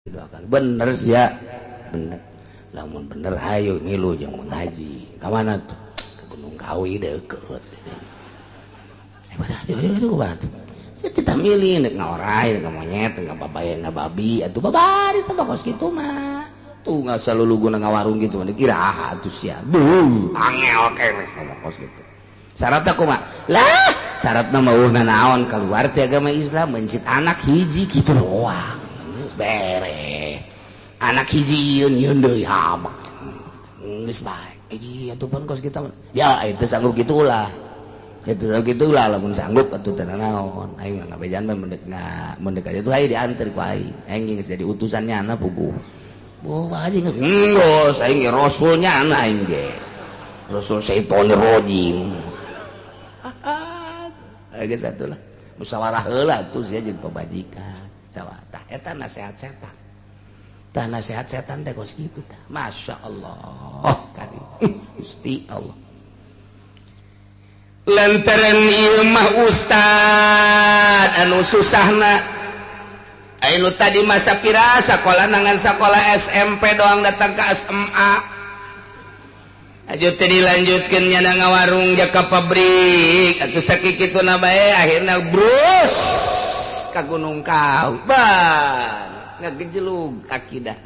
Doakan bener sih ya, bener. Lamun bener hayu ngilu jeung mengaji. Ka mana tuh? Ke Gunung Kawi deukeut. Saya tidak milih nek ngaorai, nek monyet, nek babaya, nek babi, atuh babari teh kos kitu mah. Tuh nggak usah luluguna ngawarung gitu, nek iraha atuh sia. Duh, angel keneh ngomong kos kitu. Syaratna kumaha? Lah, syaratna mah eueuh naon keluar ti agama Islam mencit anak hiji kitu doang. Geus beres. Anak hiji yeun yeun deui habak. Geus bae. Hiji atuh pun kos kitu. Ya, itu sanggup kitu ulah. Itu gitulah lamun sanggup atuh teu naon aing mah ngabejan mah mendek aja tuh aing diantar ku aing aing geus jadi utusannya ana puguh boh haji geus aing ge rasulnya ana aing ge rasul syaitonir rajim geus atuh lah musyawarah heula atuh sia jeung pamajikan tah eta nasihat setan tah nasihat setan teh kos kitu tah masyaallah karim Gusti Allah lantaran ieu mah ustad anu susahna anu tadi masa pira sakola nangan sakola SMP doang datang ke SMA aju teh dilanjutkeun nyana ngawarung ja ka pabrik atuh sakikituna bae akhirna brus ka Gunung Kawi ban ngagejelug akidah.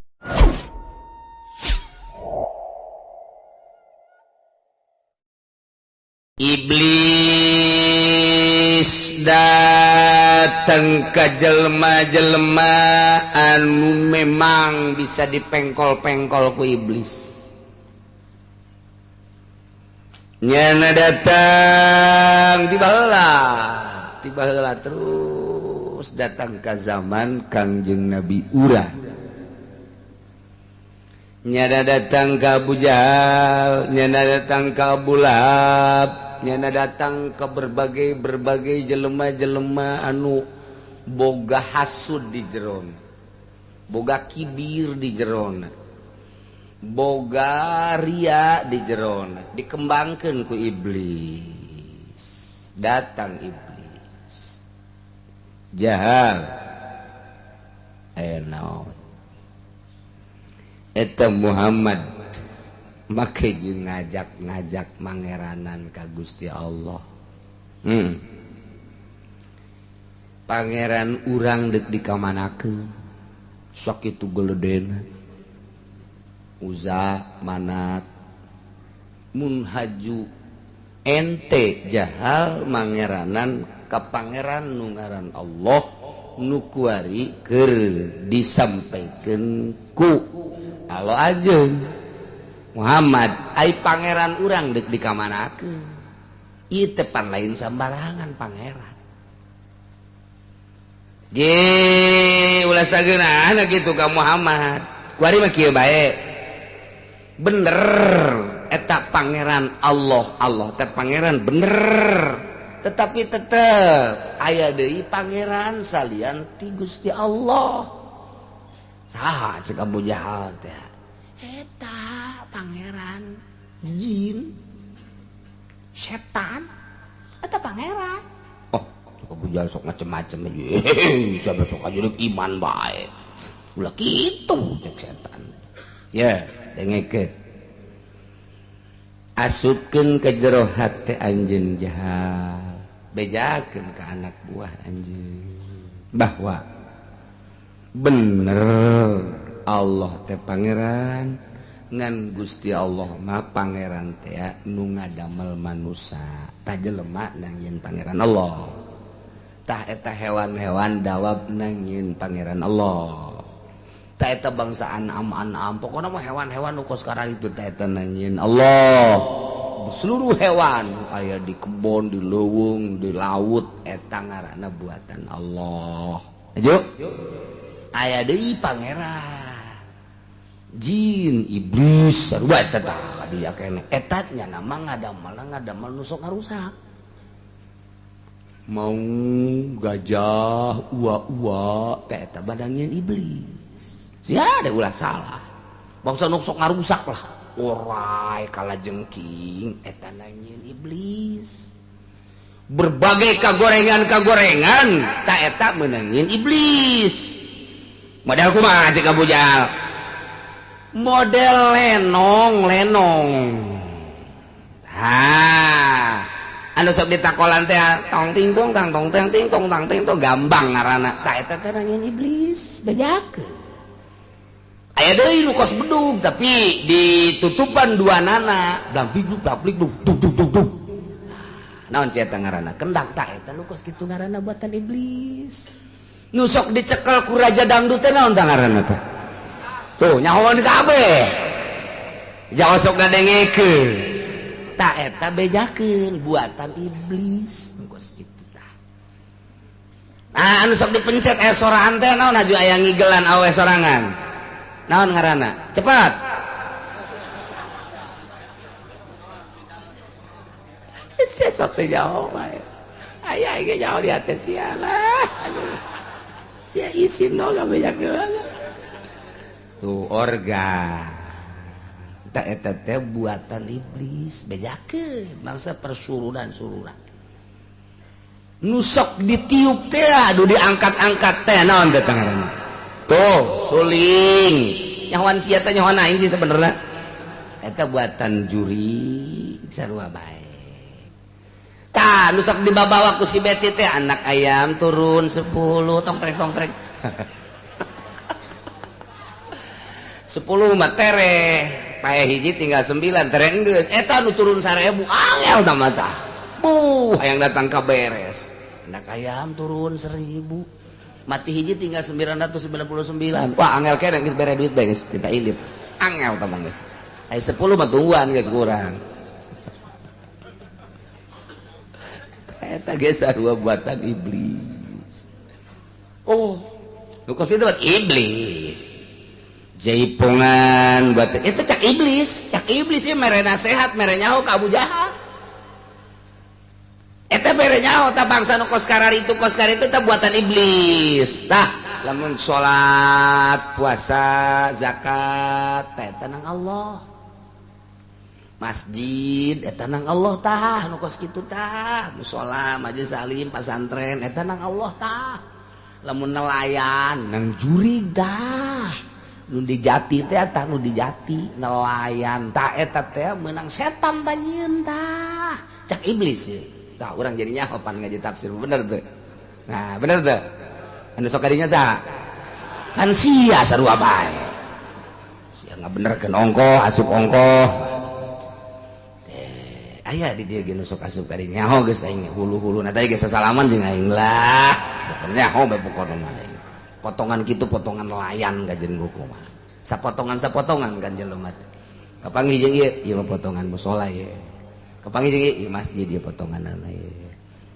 Iblis datang ke jelma-jelma anu memang bisa dipengkol-pengkol ku iblis. Nyana datang tiba heula terus datang ke zaman Kangjeng Nabi Ura. Nyana datang ke Abu Jahal, nyana datang ke Abu Lahab, nyana datang ke berbagai jelema-jelema anu boga hasud di jeron, boga kibir di jeron, boga ria di jeron, dikembangkeun ku iblis. Datang iblis. Jahal aya naon? Eta Muhammad make jeung ngajak-ngajak mangeranan ka Gusti Allah. Pangeran urang deuk dikamanakeun sakitu geledena. Uza manat mun haju ente jahal mangeranan ka pangeran nu ngaran Allah nu kuari keur disampaikeun ku Allah aja Muhammad ai pangeran urang deuk dikamanakeun ieu teh pan lain sambarangan pangeran ge ulah sageunahna kitu ka Muhammad kuari mah kieu bae bener eta pangeran Allah Allah teh pangeran bener tetapi tetep aya deui pangeran salian ti Gusti Allah. Saha cek Abu Jahal teh eta pangeran jin setan eta pangeran. Oh cek Abu Jahal sok macem-macem aja sampe sok aja iman bae ulah kitu cek setan ya dengekeun asupkeun ke jero hate anjeun Jahal bejakeun ka anak buah anjeun bahwa bener Allah teh pangeran ngan Gusti Allah mah pangeran teh nu ngadamel manusa tah jelema nangieun pangeran Allah tah eta hewan-hewan dawab nangieun pangeran Allah tah eta bangsa anam-anam pokona mah hewan-hewan nu kos kararitu tah eta nangieun Allah seluruh hewan aya di kebon di leuweung di laut eta ngaranna buatan Allah. Ayo aya deui pangeran jin iblis sarua eta tah kadieu keneh eta nya nama ngadamel nu sok ngarusak mau gajah ua-ua teh eta badangieun iblis sia da ulah salah bangsa nu sok ngarusak lah orai kalajengking eta nangieun iblis berbagai kagorengan-kagorengan ta eta meunangieun iblis. Model kumaha cek Abu Jahal? Model lenong lenong. Ha, anu sok ditakolan teh tong ting tong tang tong tang ting tong tang ting tong gambang ngaranna. Tah eta teh nangin iblis bejakeun. Aya deui nu kos bedug tapi ditutupan dua nana blang bling blang bling dung dung dung dung. Naon sia eta ngaranna? Kendak tah eta nu kos kitu ngaranna buatan iblis. Nu sok dicekel ku raja dangdut teh naon tah ngaranna teh? Tuh nyahoan kabeh. Jawa sok ngadengekeun. Tah eta bejakeun buatan iblis nu kos kitu tah. Nah anu sok dipencet sorangan teh naon aju aya ngigelan awe sorangan. Naon ngaranna? Cepat. Sesok teh jauh bae. Aya ge jauh di hate sia lah. Sia isin no gabejakeun. Tuh organ. Tah eta teh buatan iblis, bejakeun bangsa persurunan-surunan. Nu sok ditiup teh aduh diangkat-angkat teh naon teh ngaranna? Tuh suling. Nyahoan sia teh nyahoan aing sih sebenarnya. Eta buatan juri sarua bae. Tah nu sok dibabawa ku si Beti teh anak ayam turun 10 tong trek tong trek. 10 mah tereh, pae hiji tinggal 9 tereh geus. Eta nu turun 1000 angel tah mah tah. Buh, hayang datang ka beres. Anak ayam turun 1000. Mati hiji tinggal 999. Wah, angel kene geus bere duit bae geus tidak ilit. Angel tah mah geus. Aya 10 mah tungguan geus kurang. Eta geus sarua buatan iblis. Oh, nu kos itu buat iblis. Jaipongan buat itu cak iblis. Cak iblis ieu mere nasehat, mere nyaho ka Abu Jahal. Eta mere nyaho tah bangsa nu kos kararitu tah buatan iblis. Tah, lamun salat, puasa, zakat, tah eta nang Allah. Masjid eta nang Allah tah, nu kos kitu tah, musala, majelis salim, pasantren eta nang Allah tah. Lamun nelayan nang jurig tah. Nu dijati teh tah nu dijati nelayan tah eta teh meunang setan tah nyieun tah. Cak iblis ye. Tah urang jadi nyaho pan ngaji tafsir bener teu. Nah, bener teu? Anu sok kadinya saha? Kan sia sarua bae. Sia ngabenerkeun ongkoh, asup ongkoh. Aya di dieu ge nu sok asup ka dieu nyaho geus aing hulu-hulu na teh geus sasalaman jeung aing lah. Pokona nyaho bae pokona mah aing. Potongan kitu potongan nelayan ka jeung kumaha. Sapotongan-sapotongan kan jelema teh. Kapanggih jeung ieu, ieu mah potongan musala ieu. Kapanggih jeung ieu, ieu masjid ieu potonganna ieu.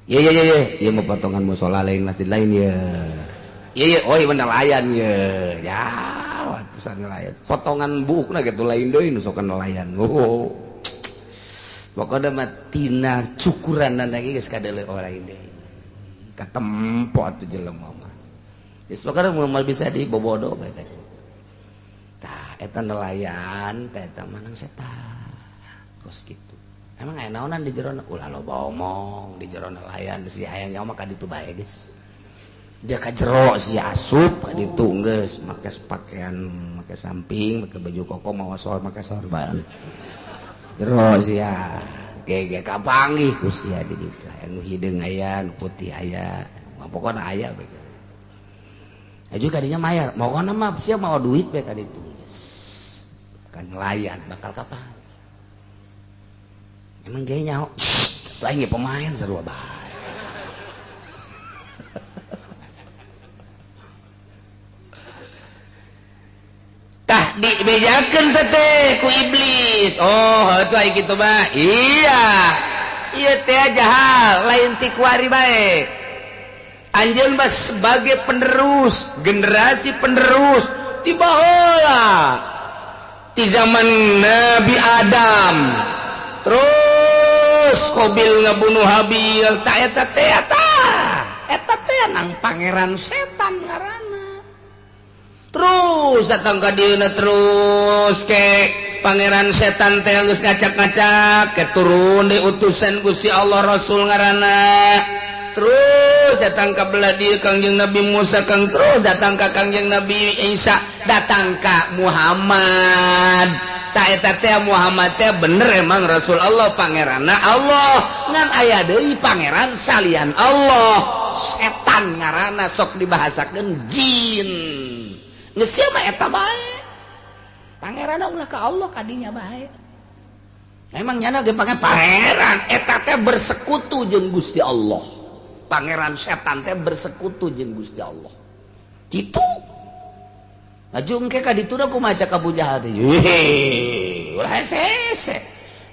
Ieu ieu ieu ieu mah potongan musala lain masjid lain ieu. Ieu ieu oh ieu nelayan ieu. Ya, atusan nelayan. Potongan buukna kitu lain deui nu sok nelayan. Oh. Pokoknya mah tina cukuran lagi geus kadeuleu orang deui. Katempo atuh jelema mah. Geus pokokna moal bisa dibobodo bae teh. Tah eta nelayan teh eta mah nang setan. Kos kitu. Emang aya naonan di jero ulah loba omong di jero nelayan geus hayang nyaho mah ka ditu bae geus. Dia ka jero si asup ka ditu geus make pakaian make samping make baju koko mawa sor make sorban. Jero sia gege kapanggih ku sia di ditu aya nu hideung aya nu putih aya pokona aya bae. Aju kadinya mayar pokona mah sia mawa duit bae ka ditu geus. Kan nelayan bakal kapan. Emang ge nyaho atuh aing ge pemain sarua bae. Tah dibejakeun teh ku iblis. Oh, heuh atuh kitu mah. Iya. Ieu teh jahal lain ti kuari bae. Anjeun mah sebagai penerus, generasi penerus ti baheula. Ti zaman Nabi Adam. Terus Qabil ngabunuh Habil, tah eta teh tah. Eta teh nang pangeran setan ngaranna. Terus datang ka dieuna terus ke pangeran setan teh geus ngacak-ngacak ke turun di utusan Gusti Allah Rasul ngaranna. Terus terus datang ka belah dieu Kangjeng Nabi Musa, kang terus datang ka Kangjeng Nabi Isa, datang ka Muhammad. Ta eta teh Muhammad teh bener emang Rasul Allah, pangeranna Allah, ngan aya deui pangeran salian Allah, setan ngaranna sok dibahasakeun jin. Geus sia mah eta bae. Pangeranna ulah ka Allah kadinya bae. Emang nyana ge pangeran eta teh bersekutu jeung Gusti Allah. Pangeran setan teh bersekutu jeung Gusti Allah. Kitu. Laju engke ka ditu da kumaha cak Abu Jahal teh. Heuh, ulah hese.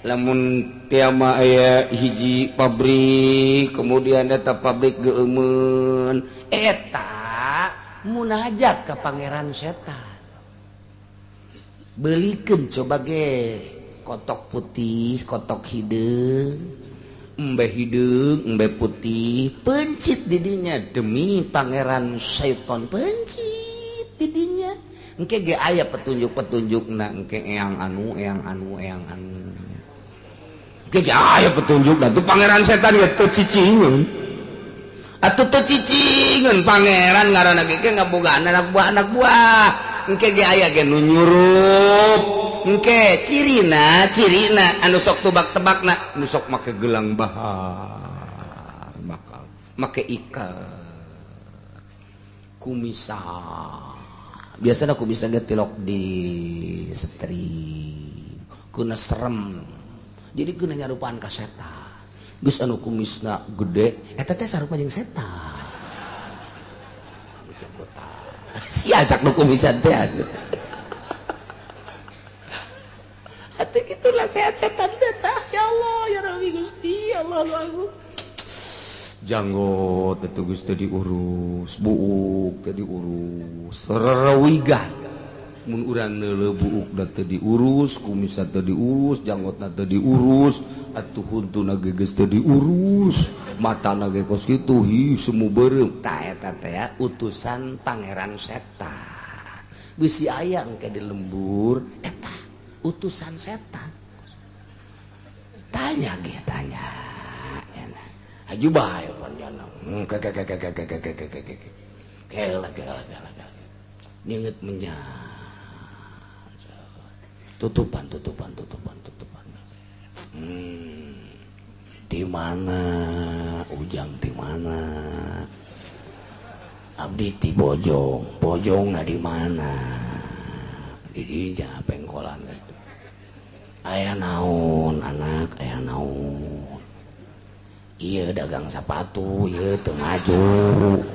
Lamun teh mah aya hiji pabrik, kemudian eta pabrik geueumeun, eta munajat ka pangeran setan. Belikeun coba ge kotok putih, kotok hideung, embe hideung, embe putih, pencit didinya demi pangeran syaiton, pencit didinya. Engke ge aya petunjuk-petunjukna, engke eyang anu, eyang anu, eyang anu. Engke ge aya petunjukna tuh pangeran setan ge teu cicingeun. Atuh teu cicingeun pangeran ngaranna ge ngabogaan anak buah anak buah. Engke ge aya ge nu nyurup. Engke cirina cirina anu sok tebak-tebakna, nu sok make gelang bahar, bakal make ikat kumisa. Biasana kumisa ge tilok di setri, kuna serem. Jadi kuna nyarupaan ka setan. Geus anu kumisna gede, eta teh sarupa jeung setan. Sia cak nu kumisan teh. Atuh kitulah sehat setan teh. Ya Allah ya Rabbi Gusti Allah lu agung. Janggot atuh geus teu diurus, buuk teu diurus, rerewigan. Mun urang neuleuh buukna teu diurus, kumisna teu diurus, janggotna teu diurus, atuh huntuna ge geus teu diurus, matana ge kos kitu, hi semu beureum. Tah eta teh utusan pangeran setan. Bisi aya engke di lembur eta utusan setan. Tanya ge tanya. Haju bae panjana. Ke. Kela kela kela. Nyeungeut menjang. Tutupan tutupan tutupan tutupan. Di mana ujang di mana? Abdi ti Bojong, Bojongna di mana? Di dinya pengkolan itu. Aya naon anak, aya naon. Ieu dagang sapatu, ieu teu maju,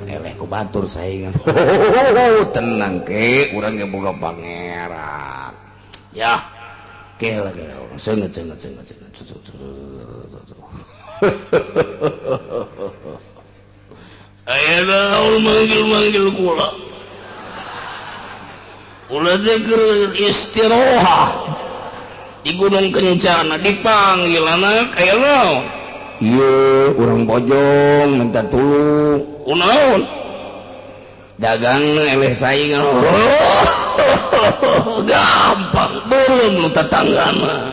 eleh ku batur saingan. Tenang ke, urang ge boga pangeran. Ya, kela kela, seungeut seungeut seungeut seungeut. Aya naon manggil-manggil kula. Kula teh keur istirohah di Gunung Kencana dipanggil anak aya naon? Ieu urang Bojong minta tulung. Kunaon? Dagangna eleh saingan. Gampang belum nu tetanggana.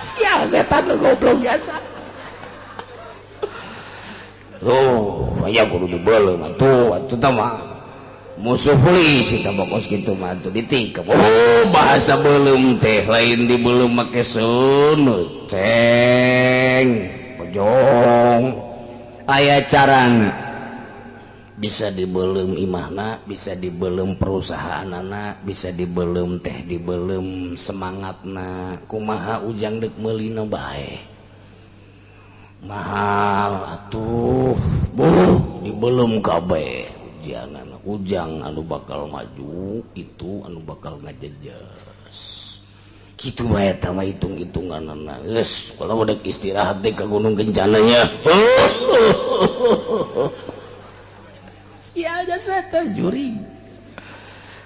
Sial setan lu goblok biasa. Tuh, aya kudu dibeuleum atuh, atuh tah mah. Musuh polisi tah bokos kitu mah atuh ditikep. Oh, bahasa beuleum teh lain dibeuleum make seuneu. Ceng, Bojong. Aya carana. Bisa dibeuleum imahna, bisa dibeuleum perusahaanana, bisa dibeuleum teh dibeuleum semangatna. Kumaha ujang deuk meulina bae. Mahal atuh, buh dibeuleum kabeh ujianana. Ujang anu bakal maju itu anu bakal ngajejes. Kitu bae eta mah hitung-hitunganana. Geus, kalau udah istirahat teh ka Gunung Kencananya. Sial jasa teh juri.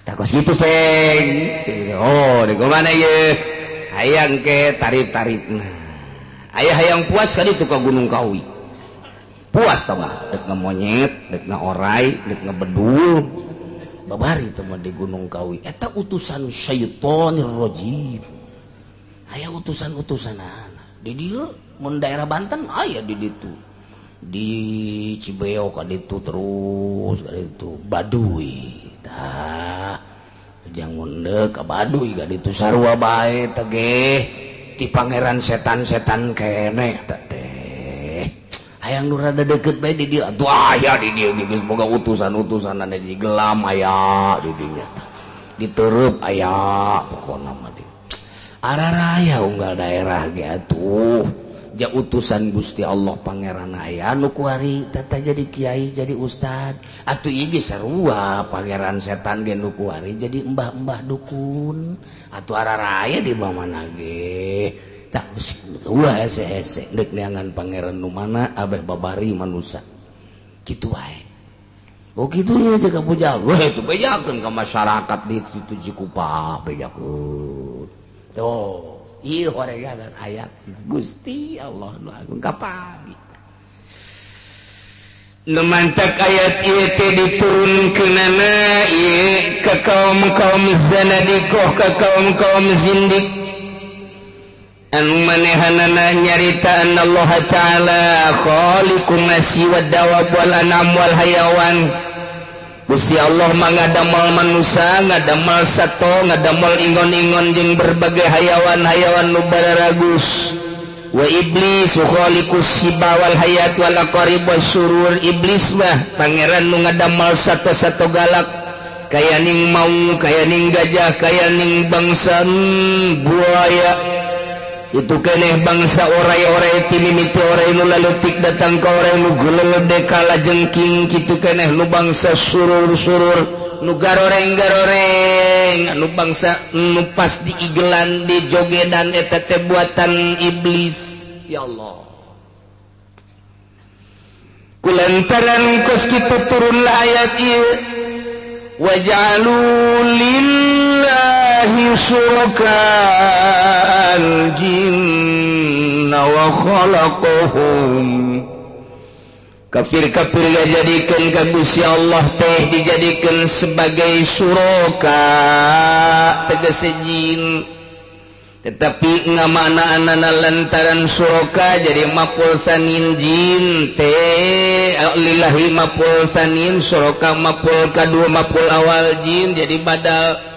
Takos kitu ceng. Oh, di mana ieu? Hayang ke tarif-tarifna. Aya hayang puas kali itu ka Gunung Kawi. Puas tau gak? Dek ngemonyet, dek ngeorai, dek ngebedul. Babari teman di Gunung Kawi. Eta utusan syaitonir rajim. Aya utusan-utusan anak. Di dieu Mun daerah Banten aya di ditu. Di Cibeo ka ditu terus ka ditu Baduy. Tah ujang munde ka Baduy ka ditu sarua bae teh ge ti pangeran setan-setan keneh teh teh. Hayang nu rada deukeut bae di dieu atuh aya di dieu geus boga utusan-utusanna di gelam aya di dinya. Ditereup aya pokona mah di. Araraya unggal daerah ge atuh. Ja utusan Gusti Allah pangeran aya nu kuari tata jadi kiai jadi ustad atuh ieu ge sarua pangeran setan ge nu kuari jadi embah-embah dukun atuh araraya di mana ge tah ulah hese-hese deuk neangan pangeran nu mana abeh babari manusa kitu wae. Oh kitu nya jeung puja weh itu bejakeun ka masyarakat di situ Cikupa bejakeun tuh. Ieu horegan ayat Gusti Allah nu agung kapali. Nu mantak ayat ieu teh diturunkeunana ieu ka kaum-kaum zanadiqah ka kaum-kaum zindik. Anu manehanana nyarita Allah Ta'ala khaliqun nasi wad dawab wal anam wal hayawan. Gusti Allah mah ngadamel manusia, ngadamel sato, ngadamel ingon-ingon jeung berbagai hayawan-hayawan nu bararagus. Wa iblis khaliqus siba wal hayat wal aqarib wasyurur. Iblis mah pangeran nu ngadamel sato-sato galak, kaya ning maung, kaya ning gajah, kaya ning bangsa buaya. Itu keneh bangsa orai-orai ti mimiti orai nu laleutik datang ka orai nu geuleuleude kalajengking kitu keneh nu bangsa surur-surur nu garoreng-garoreng anu bangsa nu pas diigelan dijogedan eta teh buatan iblis. Ya Allah, kulantaran kos kitu turunlah ayat ieu waj'alu lillahi syuraka al-jinna wa khalaqahum. Kafir-kafir dijadikan ka Gusti Allah teh dijadikan sebagai syuraka tegese jin, tetapi ngamaknaanana lantaran syuraka jadi maf'ul sanin jin teh lillahi maf'ul sanin syuraka maf'ul kadua maf'ul awal jin jadi badal.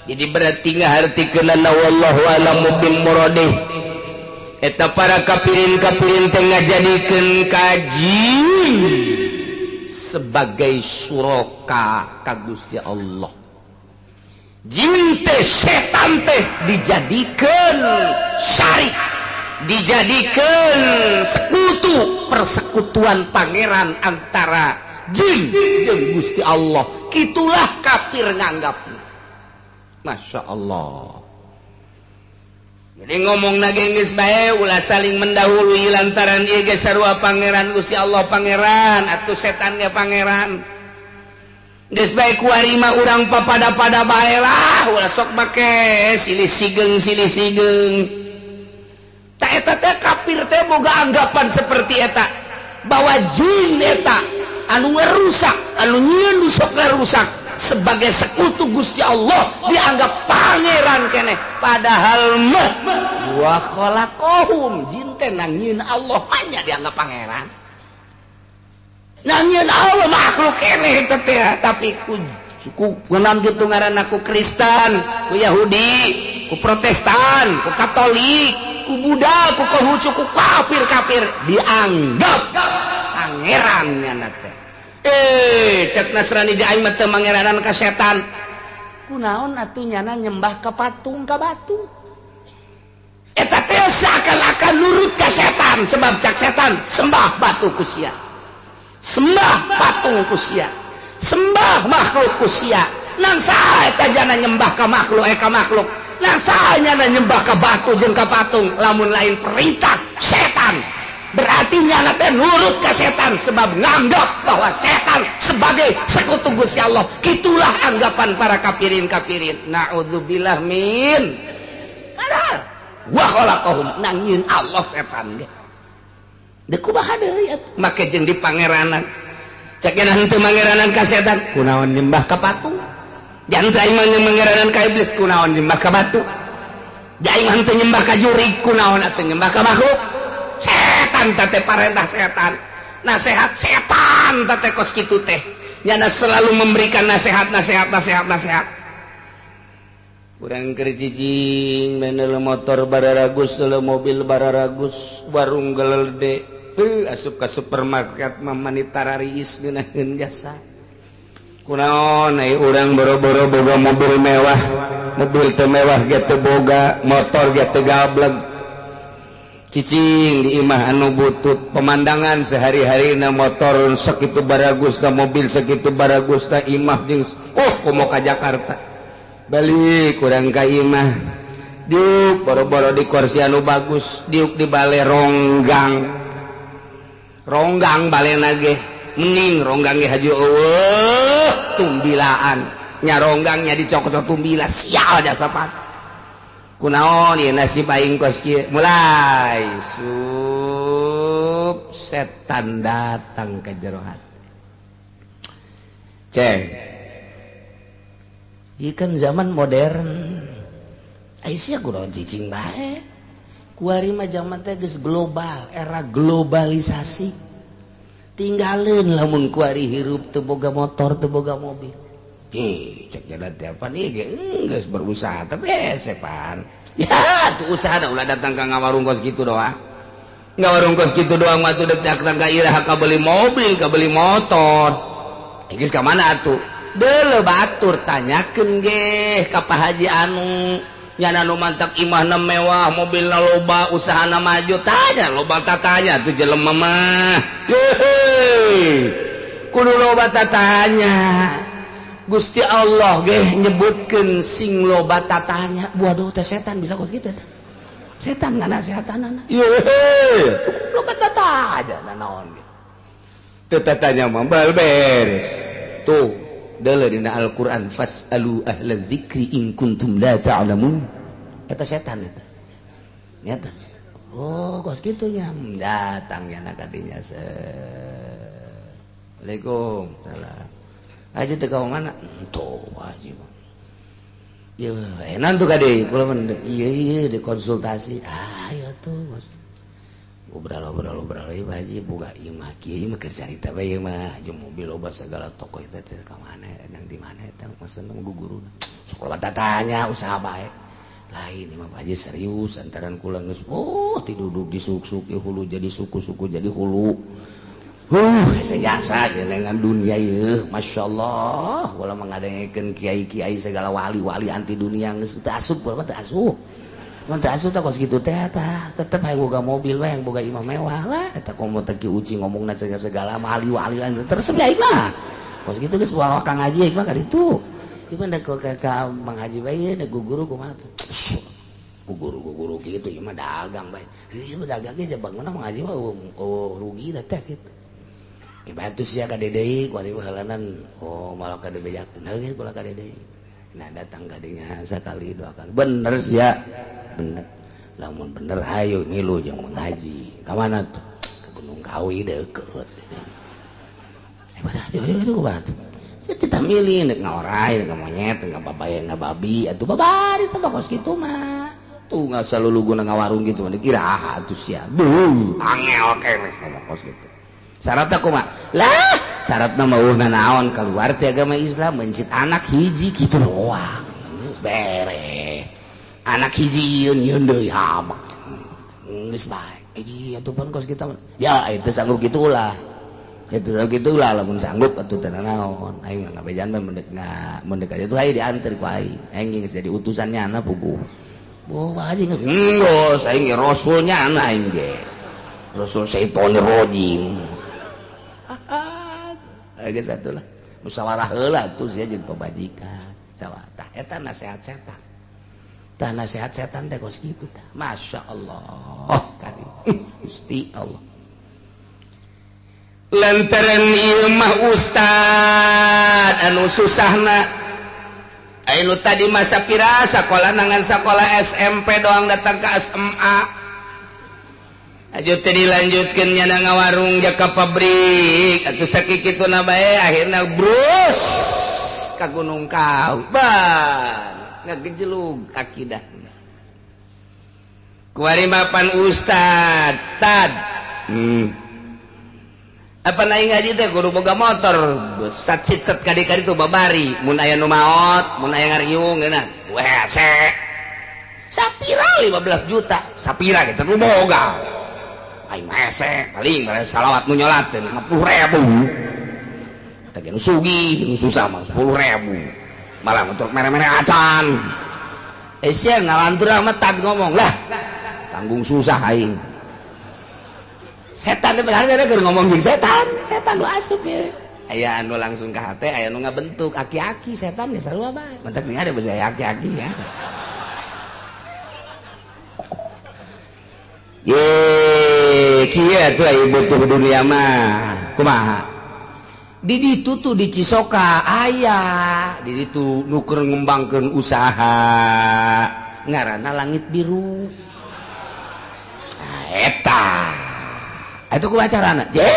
Jadi berarti ngahartikeunana wallahu alamu bil muradih. Eta para kafirin-kafirin teh ngajadikeun ka jin sebagai syuraka ka Gusti Allah. Jin teh setan teh dijadikeun syarik, dijadikeun sekutu, persekutuan pangeran antara jin jeung Gusti Allah. Kitulah kafir nganggapna. Masya Allah. Jadi ngomong nage geus bae ulah saling mendahului lantaran ieu ge sarua pangeran Gusti Allah pangeran atuh setan ge pangeran. Geus bae kuari mah urang papada-pada bae lah ulah sok make silih sigeng silih sigeng. Ta eta teh kafir teh boga anggapan seperti eta bahwa jin eta anu ngerusak, anu nyieun nu sok ngarusak sebagai sekutu Gusti Allah dianggap pangeran keneh, padahal mah wa khalaqahum jin teh nangieun Allah hanya dianggap pangeran, nangieun Allah makhluk keneh eta teh, tapi ku kunaon kitu ngaranna ku Kristen, ku Yahudi, ku Protestan, ku Katolik, ku Buddha, ku Konghucu, ku kafir-kafir dianggap pangeran nyana teh. Cek Nasrani di aing mah teu mangeranan ka setan. Kunaon atuh nyana nyembah ka patung ka batu. Eta teh seakan-akan nurut ka setan sebab cak setan sembah batu ku sia. Sembah patung ku sia. Sembah makhluk ku sia. Nang saha eta jana nyembah ka makhluk ka makhluk. Nang saha nyana nyembah ka batu jeung ka patung lamun lain perintah setan. Berarti nyana teh nurut ke setan sebab nganggap bahwa setan sebagai sekutu Gusti Allah. Itulah anggapan para kafirin-kafirin. Na'udzubillah min. Padahal wa khalaqahum nangieun Allah setan ge. Deuk kumaha deui atuh make jeung di pangeranan. Cek nya henteu mangeranan ka setan, kunaon nyembah ka patung? Jangan aing mah mangeranan ka iblis, kunaon nyembah ka batu? Aing henteu nyembah ka jurig, kunaon atuh nyembah ka makhluk? Setan. setan teh parentah setan, nasihat setan teh kos kitu teh. Nyana selalu memberikan nasihat nasihat nasihat nasihat. Urang keur cicing menel motor bararagus, mobil bararagus, warung gelede, teu asup ka supermarket mah mani tarariis ngeunaheun jasa. Kunaon ai urang boro-boro boga mobil mewah, mobil teu mewah ge teu boga, motor ge teu gableg. Cicing di imah anu butut, pemandangan sehari-hari na motor sakitu baragus, na mobil sakitu baragus, na imah jeung oh komo ka Jakarta. Balik kurang ka imah, diuk boro-boro di kursi anu bagus, diuk di bale ronggang. Ronggang balena ge mending ronggang ge haju eueuh tumbilaan. Nya ronggangnya dicokot tumbila sial jasa pan. Kunaon ieu nasib aing kos kieu, mulai sup setan datang ke jero hati. Ceng, ieu kan zaman modern, ai sia kunaon cicing bae. Kuari mah zaman teh geus global, era globalisasi. Tinggalin lamun kuari hirup teu boga motor, teu boga mobil. Ih, cek jalan tiap nih, geus berusaha tapi hese pan. Ya, tuh usaha dah ulah datang ka ngawarung kos kitu doang. Ngawarung kos kitu doang mah tuh dek datang ka iraha ka beli mobil, ka beli motor. Geus ka mana atuh? Deuleu batur tanyakeun ge ka Pak Haji anu nyana nu mantak imahna mewah, mobilna loba, usahana maju, tanya loba tatanya tuh jelema mah. Yehe. Kudu loba tatanya. Gusti Allah ge nyebutkeun sing loba tatanya. Waduh teh setan bisa kos kitu teh. Setan nganasehatanana. Yehe, loba tatanya naon ge. Teu tatanya mah bal beres. Tuh, deuleu dina Al-Qur'an fasalu ahla dzikri in kuntum la ta'lamun. Eta setan eta. Nyata. Oh, kos kitu nya. Datang nya kadinya. Assalamualaikum. Salam. Haji teh ka mana? Tuh haji mah. Yeuh, enak tuh kade, kula mah ieu ieu dikonsultasi. Ah, ieu tuh bos. Ngobrol-ngobrol ieu haji boga ieu mah kieu ieu mah keur carita bae ieu mah jeung mobil loba segala toko eta teh ka mana nang di mana eta maksudna guguruna. Sekolah tatanya usaha bae. Lain ieu mah Pak Haji serius antaran kula geus oh tiduduk disuk-suk hulu jadi suku-suku jadi hulu. Sejasa dengan dunia ieu Masya Allah kula mengadengekeun kiai-kiai segala wali-wali anti dunia geus teu asup kula mah teu asup. Mun teu asup teh kos kitu teh tah tetep hayang boga mobil we hayang boga imah mewah lah eta komo teh Ki Uci ngomongna segala wali-wali teresep aing mah. Kos kitu geus bawa Kang Haji aing mah ka ditu. Ieu mah ka Mang Haji bae da guru kumaha tuh. Guru-guru kitu ieu mah dagang bae. Ieu mah dagang ge bangunna Mang Haji mah eueuh rugi da teh kitu. Bantu sia ka deui ku ari halanan oh malah ka dibejakeun heuh kula ka deui. Nah datang ka dinya sakali dua kali bener sia bener lamun bener hayu ngilu jeung Mang Haji ka mana tuh ke Gunung Kawi deukeut. Saya tidak milih nek ngaorai nek monyet nek babaya nek babi atuh babari teh kos kitu mah tuh nggak selalu guna ngawarung gitu mah dikira atuh sia duh angel keneh ngomong kos kitu. Syaratna kumaha? Lah, syaratna mah eueuh naon keluar ti agama Islam mencit anak hiji kitu doang. Geus beres. Anak hiji yeun yeun deui hamak. Geus bae. Hiji atuh pun kos kitu. Ya itu sanggup kitu ulah. Itu sanggup kitu ulah lamun sanggup atuh teu naon. Aing mah ngabejan mah mendek mendek aja tuh aing dianter ku aing. Aing geus jadi utusannya anak puguh. Boh Pak Haji geus aing ge rasulnya anak aing ge. Rasul syaitonir rajim. Geus atuh lah musyawarah heula atuh sia jeung pamajikan. Tah eta nasihat setan. Tah nasihat setan teh kos kitu tah. Masya Allah karim. Gusti Allah. Lantaran ieu mah ustad anu susahna. Anu tadi masa pira sakola nangan sakola SMP doang datang ke SMA. Ajo teh dilanjutkeun nya ngawarung ja ka pabrik atuh sakikituna bae akhirna brus ka Gunung Kawi. Ban ngagejelug akidahna. Kuari mapan ustad tad Apa naik ngaji teh kudu boga motor sat sit set kadi-kadi tuh babari mun aya nu maot mun aya ngariung geuna wese sapira 15 juta sapira ge nu boga aing mah hese paling mere salawat nu nyolateun 50.000 teh nu sugih nu susah mah 10.000 malah untuk mere-mere acan sia ngalantur amat tad ngomong lah tanggung susah aing setan teh bener keur ngomong jeung setan setan nu asup ye aya anu langsung ka hate aya nu ngabentuk aki-aki setan ge sarua bae mentak sing ada beusi aki-aki sia ye kieu atuh aya butuh dunia mah kumaha di ditu tuh di Cisoka aya di ditu nu keur ngembangkeun usaha ngaranna Langit Biru nah eta itu ku acarana je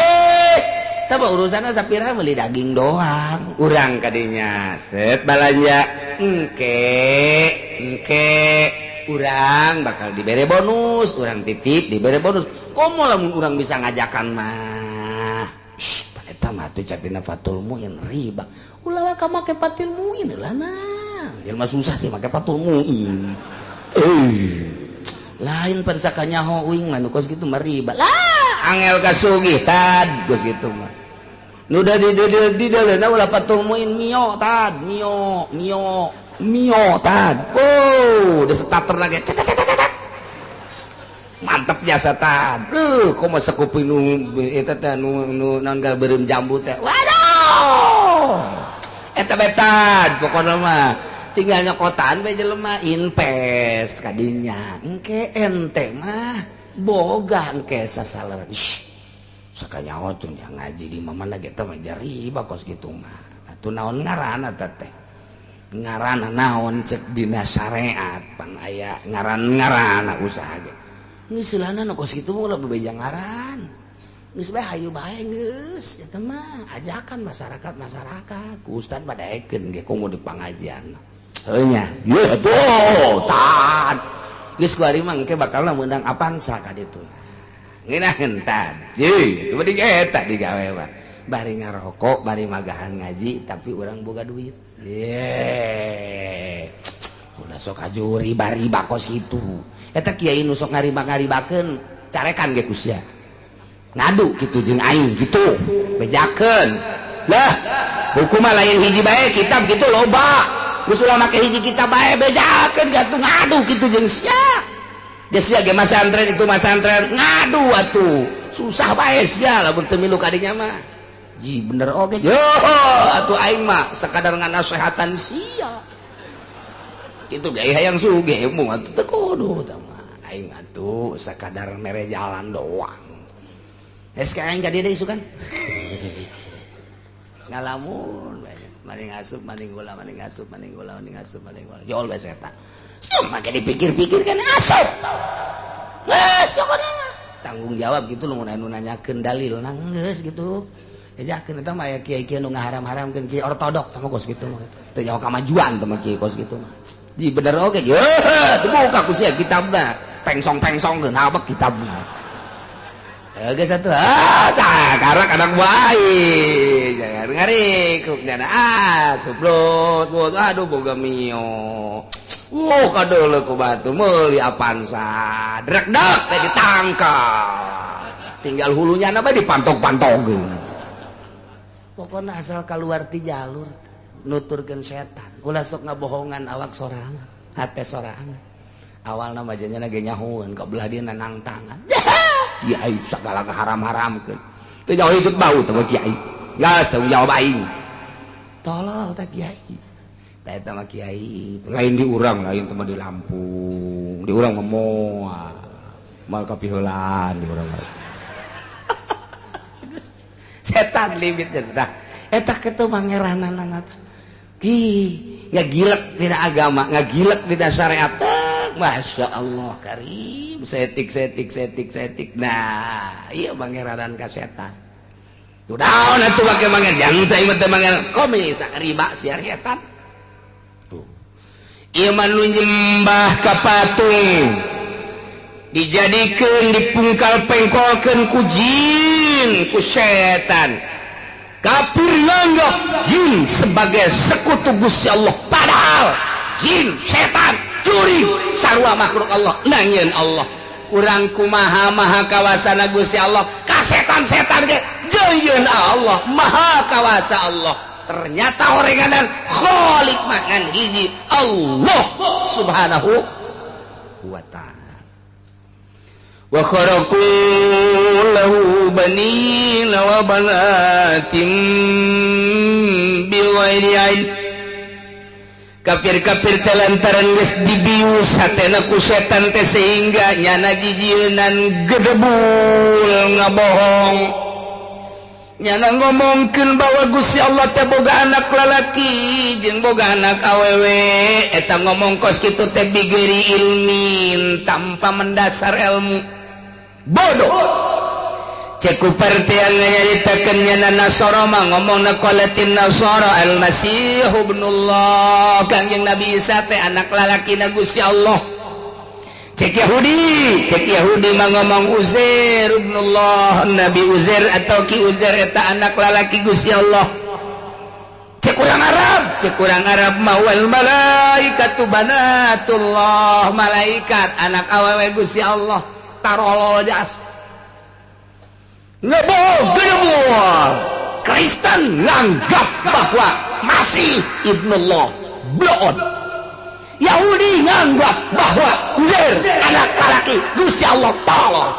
tah urusanna sapira meuli daging doang urang kadinya set balanja engke engke urang bakal dibere bonus urang titip dibere bonus komo lamun urang bisa ngajakan mah eta mah teh capina Fatul Muin riba ulah ka make Fatul Muin lah nah jelema susah sih make Fatul Muin lain pan sakanyaho uing mah nu kos kitu mah riba lah angel kasugih tad geus kitu mah nu da di di ulah Fatul Muin mio tad mio mio mio tad oh udah starter lagi cet mantep jasa tad komo sakuping nu eta teh nu naon beureum jambu teh waduh eta bae tad pokona mah tinggal nyokotan bae jelema invest kadinya engke ente mah boga engke sasalaran sakanyaho tuh yang ngaji di mana ge teh mah riba kos kitu mah atuh naon ngaranna teh ngaranna naon cek dina syariat pan aya ngaran-ngaranna usaha ge geus lana nu kos kitu mah ulah bebeja ngaran geus bae hayu bae geus eta mah ajakan masyarakat-masyarakat ku ustad badaekeun ge komo di pangajian heuh nya ye atuh tad geus ku ari mah engke bakalna meunang Avanza ka ditu ngeunaheun tad jeung itu mah eta digawe mah bari ngarokok bari magahan ngaji tapi urang boga duit ye ulah sok aju riba-riba kos kitu eta kiai nu sok ngariba-ngaribakeun carekan ge ku sia ngadu kitu jeung aing kitu bejakeun lah hukum mah lain hiji bae kitab kitu loba geus ulah make hiji kitab bae bejakeun gatuh ngadu kitu jeung sia geus sia ge masantren itu masantren ngadu atuh susah bae sia lamun teu milu ka dinya mah ji bener oge yo atuh aing mah sakadar nganasehatan sia kitu ge hayang sugih mung atuh teu kudu tah mah aing atuh sakadar mere jalan doang geus ka aing ka dieu deui isukan ngalamun maning asup maning gula maning asup maning gula maning asup maning gula jol bae setan sia make dipikir-pikir kan asup geus pokona mah tanggung jawab gitu lamun anu nanyakeun dalil geus gitu ejakeun eta mah aya kiai-kiai nu ngaharam-haramkeun kiai ortodok tah mah kos kitu mah teu nyaho kamajuan teh mah kiai kos kitu mah di bener oge ye dibuka ku sia kitabna pengsong-pengsongkeun habek kitabna geus atuh ah tah karek anak bae jangan ngarikuk nyana ah suplot aduh boga mio wuh kadeuleu ku batu meuli Avanza drekdek teh ditangkap tinggal hulunya na bae dipantok-pantogkeun pokona asal kaluar ti jalur nuturkeun setan ulah sok ngabohongan awak sorangan hate sorangan awalna mah janyana ge nyahoeun ka belah dieuna nangtangan kiai sagala haram-haramkeun teu jauh ikut bau teh kiai geus tanggung jawab aing tolol teh kiai teh eta mah kiai lain di urang lain teh mah di Lampung di urang mah moal mal kapiheulaan di urang mah setan limitnya tah eta kitu pangeranana teh ki ngagilek dina agama ngagilek dina syariat Masya Allah karim setik setik setik setik nah iya pangeranan ka setan tuh daun atuh make mangan jangan saya mah teh mangan komis riba siar setan tuh ieu mah nu nyembah ka patung Dijadikeun dipungkal pengkolkeun ku jin, ku setan. Kafir nganggap jin sebagai sekutu Gusti Allah, padahal jin, setan, curi sarua makhluk Allah. Nangieun Allah kurang kumaha maha kawasana Gusti Allah ka setan-setan ge jeung Allah maha kawasa Allah. Ternyata orenganan khalik mangan hiji Allah subhanahu wa ta'ala. Wa kharaqu lahu banina wa banatin bighairi ilm. Kafir-kafir teh lantaran geus dibius hatena ku setan teh sehingga nyana jijieunan gedebul ngabohong. Nyana ngomongkeun bahwa Gusti Allah teh boga anak lalaki jeung boga anak awewe. Eta ngomong kos kitu teh bigeri ilmin, tanpa mendasar ilmu. Bodoh. Cek ku partian nyaritakeun nyana Nasara mah ngomongna qalatin Nasara al-Masih ibnullah, Kangjeng Nabi Isa teh anak lalakina Gusti Allah. Cek Yahudi mah ngomong Uzair ibnullah, Nabi Uzair atau Ki Uzair eta anak lalaki Gusti Allah. Cek urang Arab mah wal malaikatu banatullah, malaikat anak awewe Gusti Allah. Tarolol jas. Ngebohong gedebul. Kristen nganggap bahwa Masih ibnullah, bloon. Yahudi nganggap bahwa Uzair anak lalaki Gusti Allah tolol.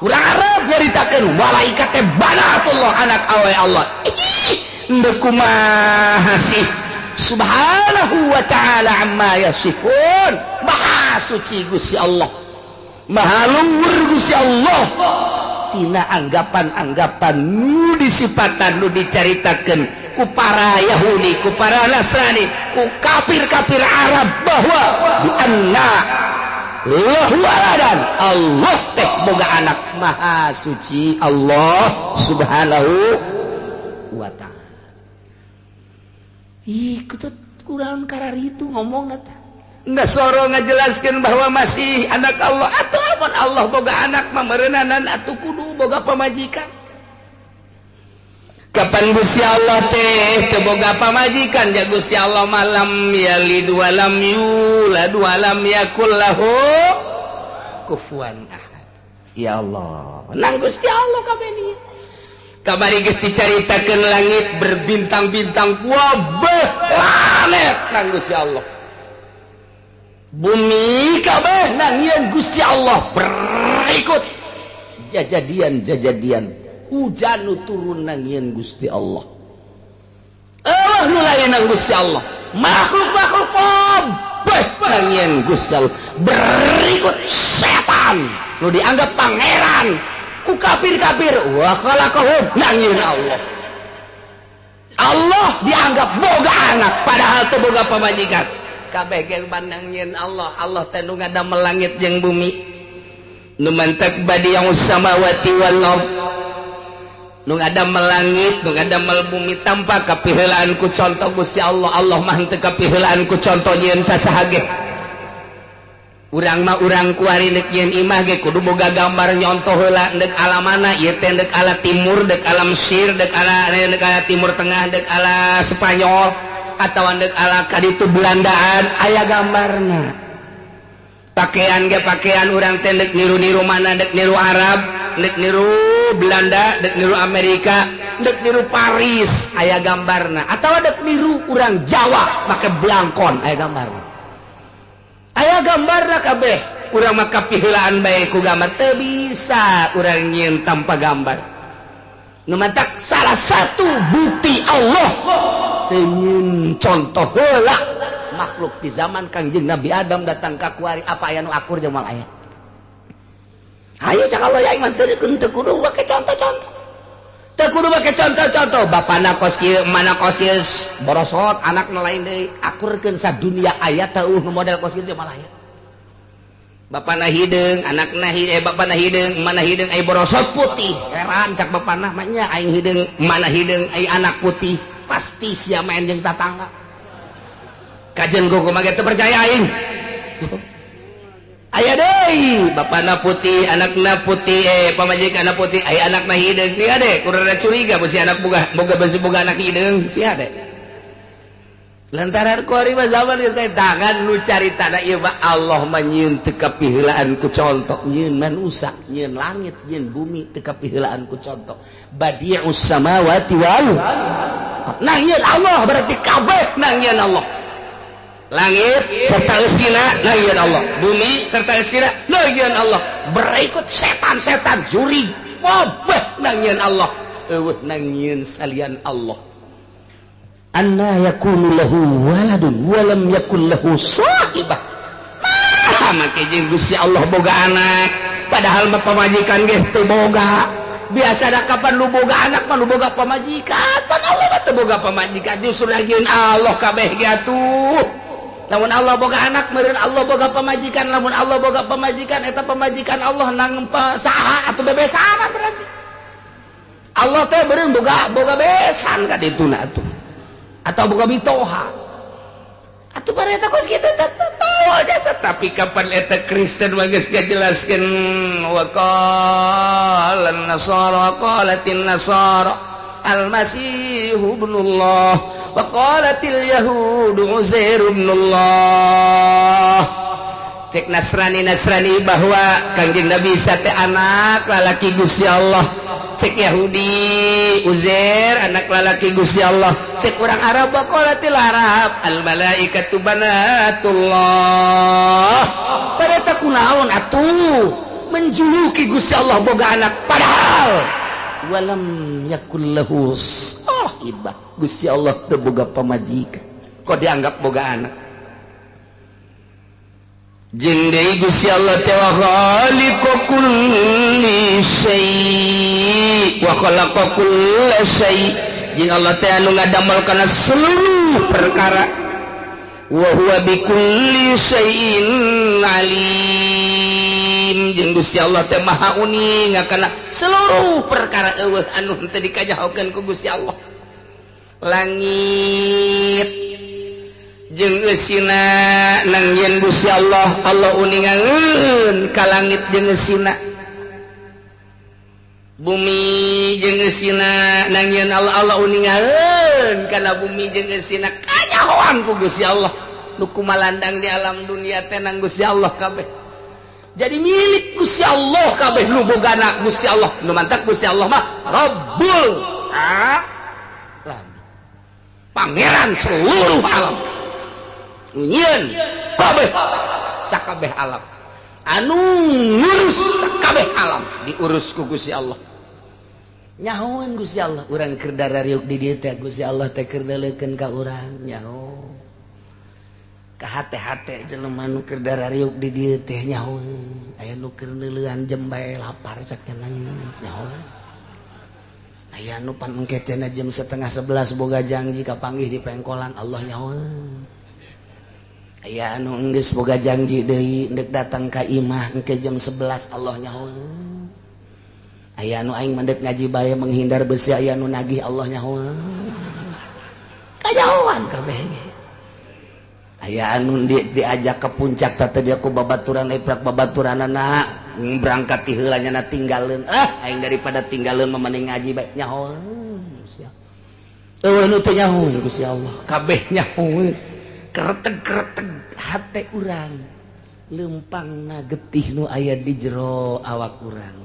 Urang Arab nyaritakeun malaikat teh banatullah, anak awe Allah. Ih, ndeu kumaha sih? Subhanahu wa ta'ala amma yasifun. Maha suci Gusti Allah, maha luhur Gusti Allah. Tina anggapan-anggapan nu disipatan nu dicaritakeun ku para Yahudi, ku para Nasrani, ku kafir-kafir Arab bahwa bi anna lahu waladan, Allah teh boga anak. Maha suci Allah subhanahu wa ta'ala. Ih, kutut kurang kararitu ngomongna teh. Nasoro ngajelaskeun bahwa masih anak Allah atau amun Allah boga anak mah meureunanan atuh kudu boga pamajikan. Kapan Gusti Allah teh teu boga pamajikan? Ja Gusti Allah malam yalid walam yulad walam yakul lahu kufuwan ahad. Ya Allah, nang Gusti Allah kabeh ni. Kamari geus dicaritakeun langit berbintang-bintang wabeh planet nang Gusti Allah. Bumi kabeh nangieun Gusti Allah. Berikut jajadian-jajadian hujan nu turun nangieun Gusti Allah. Allah nu lain nang Gusti Allah. Makhluk-makhluk kabeh nangieun Gusti Allah. Berikut setan nu dianggap pangeran ku kafir-kafir wa khalaqahum nangieun Allah. Allah dianggap boga anak padahal teu boga pamajikan. Kabeh ge nangieun Allah. Allah teh nu ngadamel langit jeung bumi. Nu mantak badi'us samawati wal ard. Nu ngadamel langit, nu ngadamel bumi tanpa kapiheulaan ku contoh Gusti Allah. Allah mah henteu kapiheulaan ku contoh nyieun sasaha ge. Urang mah urang kuari deuk nyieun imah ge kudu boga gambar nyontoh heula deuk ala mana ieu teh, deuk ala timur, deuk ala Mesir, deuk ala Timur Tengah, deuk ala Spanyol atau deuk ala kaditu Belandaan, aya gambarna. Pakaian ge pakaian urang teh deuk niru-niru mana, deuk niru Arab, deuk niru Belanda, deuk niru Amerika, deuk niru Paris, aya gambarna. Atawa deuk niru urang Jawa make blangkon, aya gambarna. Aya gambarna kabeh. Urang mah kapiheulaan bae ku gambar, teu bisa urang nyieun tanpa gambar. Nu matak salah satu bukti Allah teu nyieun contoh heula makhluk di zaman Kangjeng Nabi Adam datang ka kuari apa aya nu akur jeung moal aya. Hayu cak Allah ya iman teu kudu make contoh-contoh. Teu kudu make contoh-contoh. Bapana kos kieu, mana kos ieu borosot, anakna lain deui. Akurkeun sadunia aya teu nu model kos kieu moal aya. Bapana hideung, anakna bapana hideung, mana hideung ai borosot putih. Heran cak bapana mah nya aing hideung, mana hideung ai anak putih. Pasti sia main jeung tatangga. Kajen kumaha teu percaya aing. Aya deui Hei, bapana putih, anakna putih, pamajikanna putih, aya anakna hideung sia de, kurang curiga besi anak boga boga besi boga anak hideung sia de. Lantaran kuari mah zaman geus tangan nu caritana ieu mah Allah mah nyieun teu kapiheulaan ku contoh, nyieun manusa, nyieun langit, nyieun bumi teu kapiheulaan ku contoh. Badi'us samawati wal nah nyieun Allah berarti kabeh nang nyieun Allah. Langit serta eusina nang nyieun Allah, bumi serta eusina nang nyieun Allah. Berikut setan-setan juri kabeh nang nyieun Allah. Eueuh nang nyieun salian Allah. Anna yakunu lahu waladun walam yakul lahu sahibah. Nah, make jeung Gusti Allah boga anak, padahal mah pamajikan geus teu boga. Biasa da kapan lu boga anak mah lu boga pamajikan, pan Allah mah teu boga pamajikan, justru lagieun Allah kabeh ge atuh. Lamun Allah boga anak meureun Allah boga pamajikan, lamun Allah boga pamajikan eta pamajikan Allah nang saha atuh bebesanan berarti. Allah teh meureun boga boga besan ka dituna atuh. Atau boga mitoha atuh bareta kos kitu teh jasa. Tapi kapan eta Kristen mah geus ngajelaskeun wa qala an-nasara qalatin nasara al-masih ibnullah wa qalatil yahudu uzair ibnullah. Cek Nasrani Nasrani bahwa Kangjeng Nabi Isa teh anak lalaki Gusti Allah. Cek Yahudi Uzair anak lalaki Gusti Allah. Cek orang Arab qalatil Arab al malaikatu banatullah. Pada kunaon atuh menjuluki Gusti Allah boga anak padahal walam yakul lahu sahibah. Gusti Allah teu boga pamajikan kok dianggap boga anak. Jeung deui Gusti Allah teh wa khaliqu kulli syai' wa khalaqa kulla syai'. Jeung Allah teh anu ngadamel kana seluruh perkara. Wa huwa bikulli syai'in alim. Jeung Gusti Allah teh maha uning kana seluruh perkara eueuh anu teu dikajahokeun ku Gusti Allah. Langit jeung eusina nang yen Gusti Allah, Allah uningaeun ka langit jeung eusina. Bumi jeung eusina nang yen Allah, Allah uningaeun kana bumi jeung eusina. Kanyahoan ku Gusti Allah nu kumalandang di alam dunia teh nang Gusti Allah kabeh. Jadi milik Gusti Allah kabeh nu bogana Gusti Allah, nu mantak Gusti Allah mah Rabbul Alamin, pangeran seluruh alam. Nyieun kabeh sakabeh alam, anu ngurus sakabeh alam diurus ku Gusti Allah. Nyahoan Gusti Allah urang keur darariuk di dieu teh Gusti Allah teh keur neuleukeun ka urang nyaho. Ka hate-hate jelema nu keur darariuk di dieu teh nyaho. Aya nu keur neuleuan jembae lapar cak nyaho. Aya nu pan engke cenah jam 10:30 boga janji kapanggih di pengkolan Allah nyaho. Aya anu enggeus boga janji deui ndek datang ka imah engke jam 11 Allah nyaho. Aya anu aing mendek ngaji bae menghindar besi aya anu nagih Allah nyaho. Kajahoan kabeh ge. Aya anu diajak ke puncak teh dia ku babaturan eprak babaturanana berangkat ti heula nya tinggalkeun. Ah aing daripada tinggalkeun mah mending ngaji bae nyaho. Eueuh nu teu nyaho Gusti Allah kabeh nyaho. Kereteg-kereteg hate urang lempangna getih nu aya di jero awak urang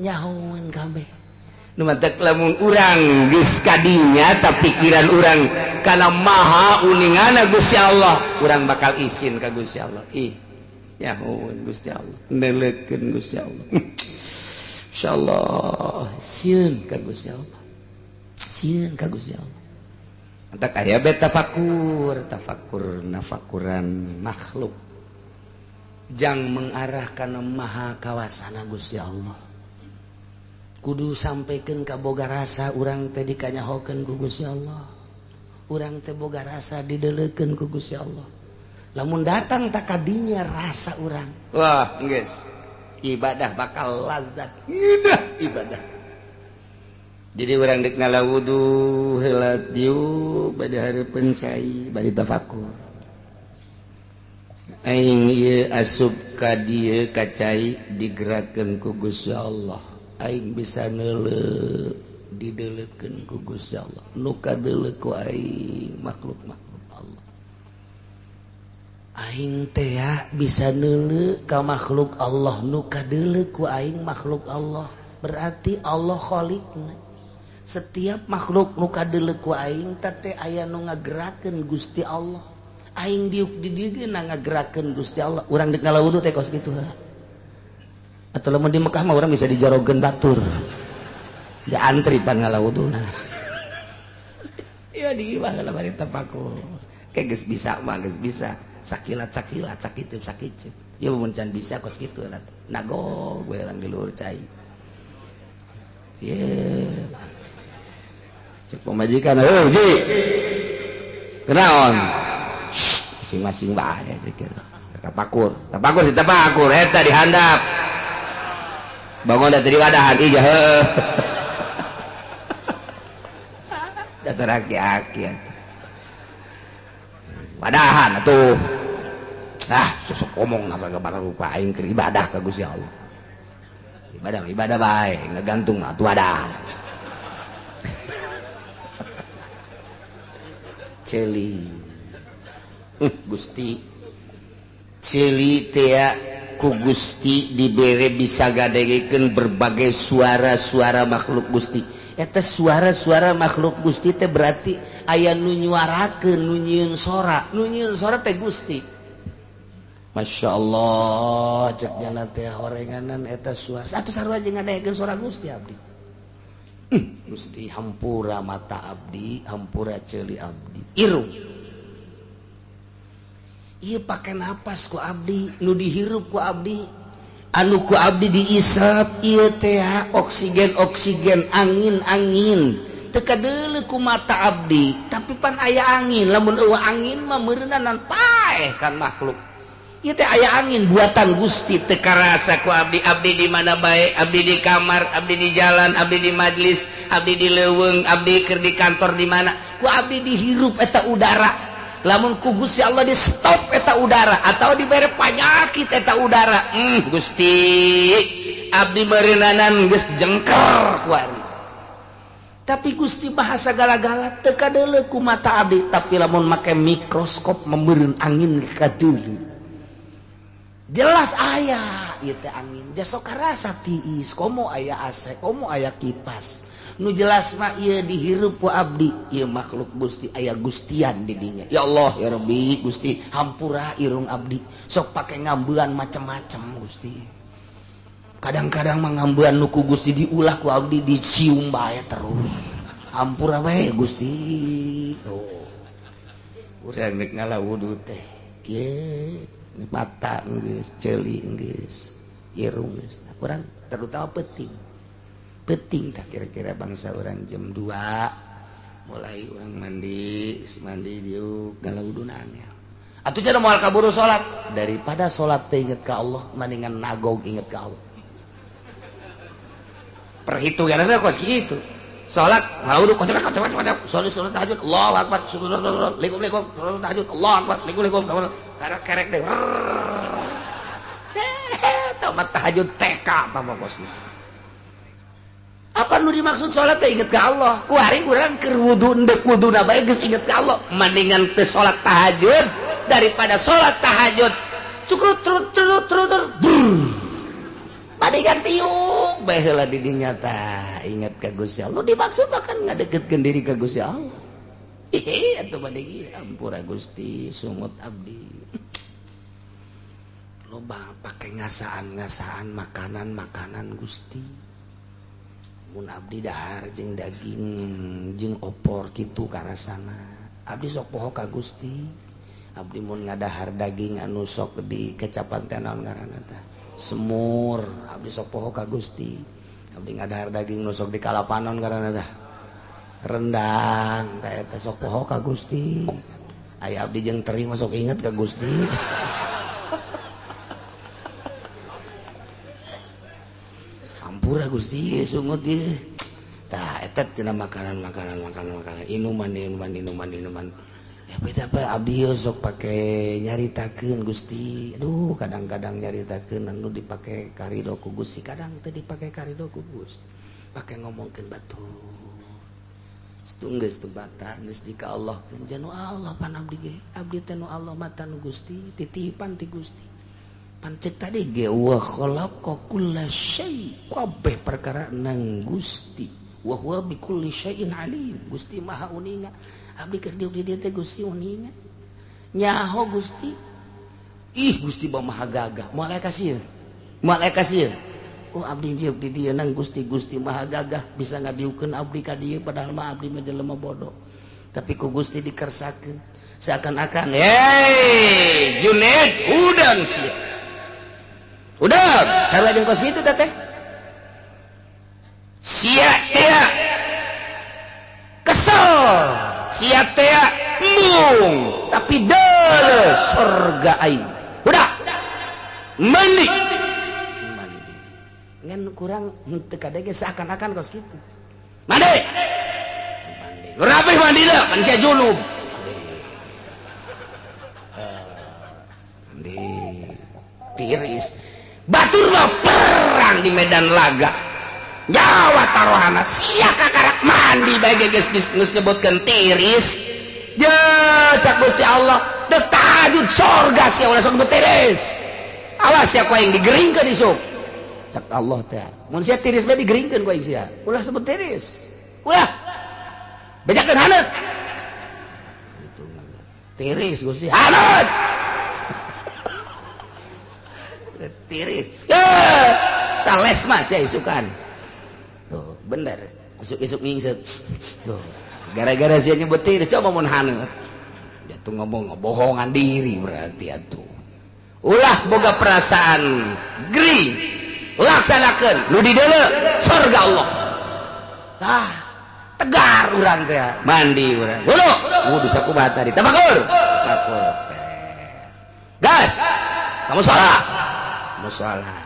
nyahoan kabeh. Nu matak lamun urang geus kadinya ta pikiran urang kana maha uningana Gusti Allah, urang bakal isin ka Gusti Allah. Ih nyahoan Gusti Allah, neuleukeun Gusti Allah. Insyaallah sieun ka Gusti Allah, sieun ka Gusti Allah. Antak aya be tafakur, tafakur nafakuran makhluk jang mengarah kana maha kawasana Gusti Allah. Kudu sampaikan ka boga rasa urang teh dikanyahokeun ku Gusti Allah. Urang teh boga rasa dideleukeun ku Gusti Allah. Lamun datang tak kadinya rasa urang. Wah, geus. Ibadah bakal lazat. Ngeunah ibadah. Jadi orang dek ngala wudu heula dieu bade hareupeun cai bari tafakur. Aing ieu asup ka dieu ka cai digerakkeun ku Gusti Allah. Aing bisa neuleuh dideuleukeun ku Gusti Allah. Nu kadeuleuh ku aing makhluk-makhluk Allah. Aing teh bisa neuleuh ka makhluk Allah, nu kadeuleuh ku aing makhluk Allah. Berarti Allah khaliqna. Setiap makhluk nu kadeuleuh ku aing teh aya nu ngagerakeun Gusti Allah. Aing diuk di dieu ge ngagerakeun Gusti Allah. Urang deuk ngala wudu teh kos kitu heula. Atau lamun di Mekah mah urang bisa dijorogeun batur. Diantri pan ngala wuduna. Ieu di imah heula bari tapakur. Kayak geus bisa mah geus bisa. Sakilat-sakilat sakitu sakitu. Ieu mun can bisa kos kitu lah. Nagog we urang di luhur cai. Ye. Cek pamajikan, "Heuh, Ji. Kenaon?" Masing-masing bae cek. Tapakur, tapakur si tapakur eta dihandap. Bangun da teu diwadahan ih heuh. Dasar aki-aki atuh. Wadahan atuh. Ah, sosok omong nasa gabara rupa aing keur ibadah ka Gusti Allah. Ibadah ibadah bae, ngagantung mah atuh wadah. Celi. Gusti ceuli teh ku Gusti dibere bisa gadegekeun berbagai suara-suara makhluk Gusti. Eta suara-suara makhluk Gusti teh berarti aya nu nyuarakeun, nu nyieun sora, nu nyieun sora teh Gusti. Masya Allah, cek jana teh horenganan eta suara. Satu sarua jeung ngadegekeun suara Gusti abdi. Gusti hampura mata abdi, hampura ceuli abdi. Irung ieu pake napas ku abdi, nu dihirup ku abdi, anu ku abdi diisap ieu teh oksigen oksigen, angin angin. Teu kadeuleu ku mata abdi, tapi pan aya angin. Lamun eueuh angin mah meureunanan paeh kan makhluk. Ieu teh aya angin buatan Gusti teu karasa ku abdi. Abdi di mana bae, abdi di kamar, abdi di jalan, abdi di majlis, abdi di leuweung, abdi keur di kantor di mana, ku abdi dihirup eta udara. Lamun ku Gusti Allah di stop eta udara atau dibere panyakit eta udara, Gusti abdi meureunnanan geus jengker kuari. Tapi Gusti bahasa gala-gala teu kadeuleu ku mata abdi, tapi lamun make mikroskop meureun angin kadeuleu. Jelas aya ieu teh angin, jasok karasa tiis, komo aya AC, komo aya kipas. Nu jelas mah ieu dihirup ku abdi, ieu makhluk Gusti aya gustian di dinya. Ya Allah ya Rabbi Gusti hampura irung abdi, sok pake ngambean macem-macem Gusti. Kadang-kadang mah ngambean nu ku Gusti diulah ku abdi dicium bae terus. Hampura we Gusti. Tuh. Urang rek ngala wudu teh kieu mata geus, ceuli geus, irung geus. Urang terutama peuting. Penting tak kira-kira bangsa orang jam 2 mulai orang mandi, mandi diuk ngala wuduna angel. Atuh cenah moal kaburu salat, daripada salat teh inget ka Allah mendingan nagog inget ka Allah. Perhitunganna kos kitu. Salat ngala wudu kocok kocok kocok, salat salat tahajud Allahu akbar, likum likum, salat tahajud Allahu akbar, likum likum, kerek deh. Tamat tahajud TK tambah kos kitu. Apa nu dimaksud salat teh inget ka Allah? Ku hari urang keur wudu endek wuduna bae geus inget ka Allah. Mendingan teu salat tahajud daripada salat tahajud cukrut trut trut trut trut. Mendingan tiuk bae heula di dinya tah inget ka Gusti Allah. Dimaksud mah kan ngadeukeutkeun diri ka Gusti Allah. Ih atuh bade ampura Gusti sungut abdi. Loba pake ngasaan-ngasaan makanan-makanan Gusti. Mun abdi dahar jeung daging jeung opor kitu karasana. Abdi sok poho ka Gusti. Abdi mun ngadahar daging anu sok di kecapan teh naon ngaranna tah? Semur. Abdi sok poho ka Gusti. Abdi ngadahar daging nu sok di kalapanon ngaranna tah? Rendang. Tah eta sok poho ka Gusti. Aya abdi jeung teri mah sok inget ka Gusti. Hampura Gusti sungut ieu. Tah eta tina makanan-makanan makanan makanan, inuman inuman inuman inuman. Ya beda apa abdi sok pake nyaritakeun Gusti. Aduh kadang-kadang nyaritakeun anu dipake karido ku Gusti, kadang teu dipake karido ku Gusti. Pake ngomongkeun batur. Geus teu bata geus di ka Allah keun janu Allah pan abdi ge. Abdi teh nu Allah mata nu Gusti, titipan ti Gusti. Pan ceuk tadi ge wa khalaqa kulla syai, kabeh perkara nang Gusti. Wa huwa bi kulli syai'in alim. Gusti Maha uninga. Abdi keur diuk di dieu teh Gusti uninga. Nyaho Gusti. Ih Gusti maha gagah. Moal aya kasieun. Moal aya kasieun. Oh abdi diuk di dieu nang Gusti, Gusti maha gagah bisa ngadiukeun abdi ka dieu padahal mah abdi mah jelema bodoh. Tapi ku Gusti dikersakeun seakan-akan, "Hei, Junaid, udang sia." Udang, sarua jeung kos kitu teh teh. Sia teh kesel, sia teh embung, tapi deuleu surga aing. Udah. Mandi. Mandi. Ngan kurang henteu kadege seakan-akan kos kitu. Mandi. Mandi. Rapih mandi da, pan sia junub. Mandi. Tiris. Batur mah perang di medan laga. Nyawa taruhana sia kakarak mandi bae geus geus nyebutkeun tiris. Je cak Gusti Allah, dek tahajud sorga sia ulah sok tiris. Awas sia ku aing digeringkeun isuk. Cak Allah teh. Mun sia tiris bae digeringkeun ku aing sia. Ulah sebut tiris. Ulah. Bejakeun haneut. Gitu. Tiris Gusti haneut. Tiris. Ya, sales mah sia isukan. Tuh, bener. Isuk-isuk ngingsek. Tuh, gara-gara sia nyebut tiris coba mun haneut. Dia tuh ngomong ngebohongan diri berarti atuh. Ulah boga perasaan gering. Laksanakeun nu di deuleu surga Allah. Tah, tegar urang teh. Mandi urang. Wudu. Wudu sakumaha tadi? Tafakur. Tafakur. Gas. Kamu salat. Musola.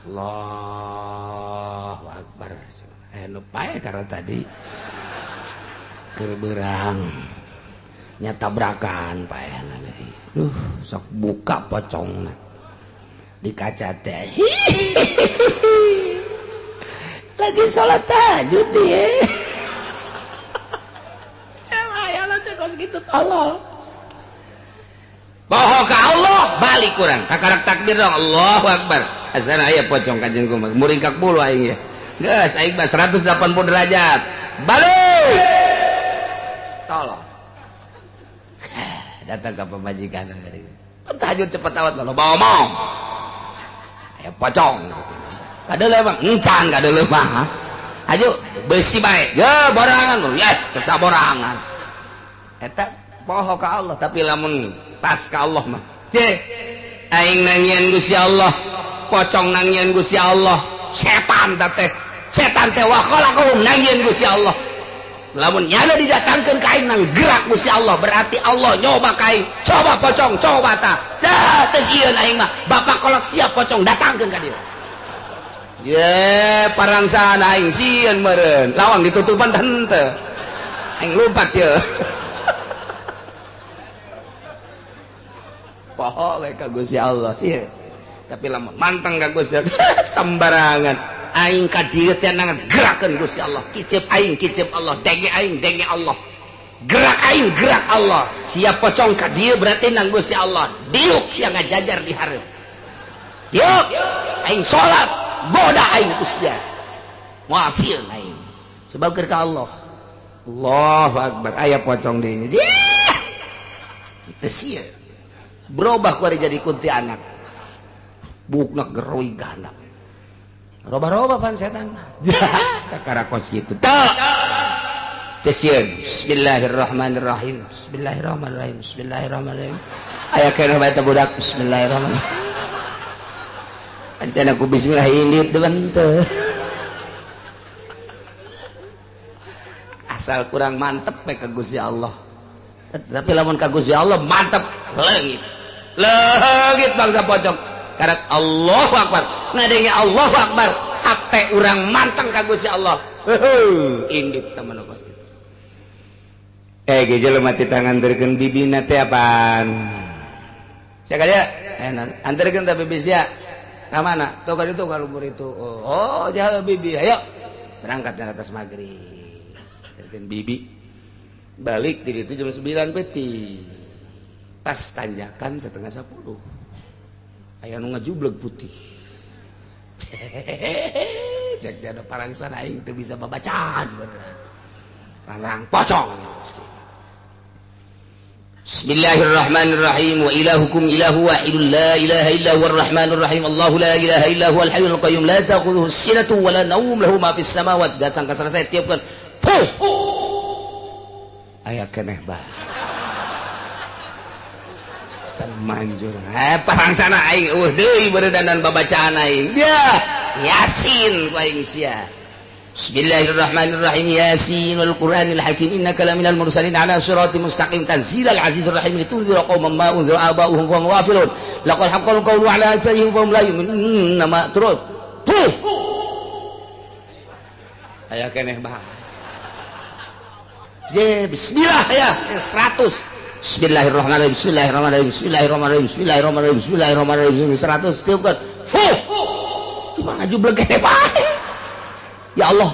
Allahu Akbar. Nu pae karena tadi keur beurang nya tabrakan paehna deui. Sok buka pocongna di kaca teh. Lagi salat tahajud dia. Aya teh kos kitu tolol. Bohong ka Allah balik kurang kakarak takbir dong Allahu Akbar. Asana aya pocong kanjeng kumaha muringkak bulu aing ya. Geus aing mah 180 derajat. Balik. Tolong. Datang ka pamajikan dari. Tahajud cepet awat lo bawa omong. Aya pocong. Kadeuleu mah encan kadeuleu mah. Aju beusi bae. Ye borangan lu ya cek saborangan. Eta poho ka Allah tapi lamun pas ka Allah mah. Ye aing nangieun Gusti Allah, pocong nangieun Gusti Allah, setan teh. Setan teh wa khalaqahum nangieun Gusti Allah. Lamun nyana didatangkeun ka aing nang gerak Gusti Allah, berarti Allah nyoba ka aing. Coba pocong, coba ta. Dah teu sieun aing mah. Bapak kolot siap pocong datangkeun ka dieu. Ye parangsaan aing sieun meureun. Lawang ditutupan teh henteu. Aing lumpat ye. Poho we ka Gusti Allah sieun. Tapi lamun manteng ka Gusti Allah sembarangan. Aing ka dieu teh ngagerakeun Gusti Allah. Kicep aing kicep Allah, denge aing denge Allah. Gerak aing gerak Allah. Siap pocong ka dieu berarti nang Gusti Allah. Diuk sia ngajajar di hareup. Diuk aing salat, goda aing Gusti. Moal sieun aing. Sebab keur ka Allah. Allahu Akbar. Aya pocong deui. Teu sieun. Berubah ku ari jadi kuntilanak. Bukna geroi ganda. Roba-roba pan setan. Kakara kos kitu. Teu. Teu sieun. Bismillahirrahmanirrahim. Bismillahirrahmanirrahim. Bismillahirrahmanirrahim. Aya keneh bae teh budak. Bismillahirrahmanirrahim. Ancana ku bismillah indit teu henteu. Asal kurang mantep we ka Gusti Allah. Tapi lamun ka Gusti Allah mantep leungit. Leungit bangsa pocong. Karak Allahu Akbar. Ngadenge Allahu Akbar, hate urang manteng ka Gusti Allah. Heuh, indit teman kos kitu. Ge jelema ti tanganterkeun bibina teh apaan? Sia ka dieu? Anterkeun ta bibi sia. Ka mana? Tuh ka ditu ka luhur itu. Oh, jaha bibi. Ayo. Berangkat di atas maghrib. Anterkeun bibi. Balik di ditu jam 9 peuting. Pas tanjakan 9:30. Aya nu ngajubleg putih. Cek dia ada parangsan aing teu bisa babacaan bener. Parang pocong. Bismillahirrahmanirrahim wa ilahukum ilahu wahidun la ilaha illa huwar rahmanir rahim Allahu la ilaha illa huwal hayyul qayyum la ta'khudhuhu sinatun wa la nawm lahu ma fis samawati. Datang ka selesai tiupkeun. Fuh. Aya keneh bae. Can manjur. Parangsana aing eueuh deui beuredanan babacaan aing. Dia Yasin ku aing sia. Bismillahirrahmanirrahim. Yasin wal Qur'anil Hakim innaka laminal mursalin ala siratim mustaqim tanzilal azizir rahim litunzira qauman ma unzira aba'uhum wa hum ghafilun laqad haqqal qawlu ala aktsarihim fa hum la yu'minun ma terus. Puh. Aya keneh bae. Je bismillah ya 100. Bismillahirrahmanirrahim. Bismillahirrahmanirrahim. Bismillahirrahmanirrahim. Bismillahirrahmanirrahim. Bismillahirrahmanirrahim. 100 tiupkeun. Fuh. Cuma ngajubleg keneh bae. Ya Allah,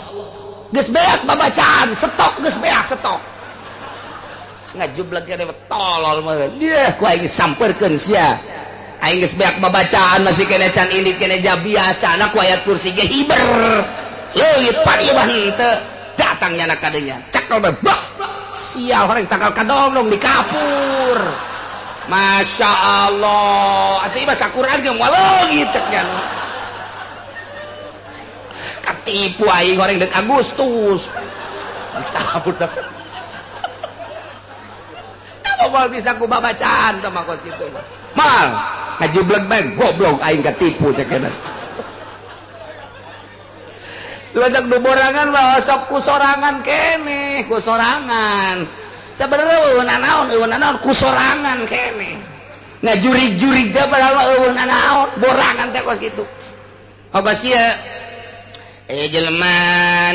geus beak babacaan, stok geus beak stok. Ngajubleg keneh tolol mah. Dia ku aing sampeurkeun sia. Aing geus beak babacaan masih keneh can indit keneh ja biasana ku ayat kursi ge hiber. Leuit pan ieu mah henteu. Datang nyana kadenya. Cekel bae. Sial horeng tangkal kadomdong di kapur. Masya Allah. Atuh ieu mah sakuran ge moal leungit cek nya. Ketipu aing horeng deuk Agustus. Dikapur teh. Tah moal bisa ku babacaan teh mah kos kitu mah. Mal ngajubleg bae goblok aing ketipu cek nya. Lajak du borangan mah sok ku sorangan keneh, ku sorangan. Sebenarnya eueuh nanaon ku sorangan keneh. Ngajurig-jurig teh padahal mah eueuh nanaon, borangan teh kos kitu. Kos kieu jelema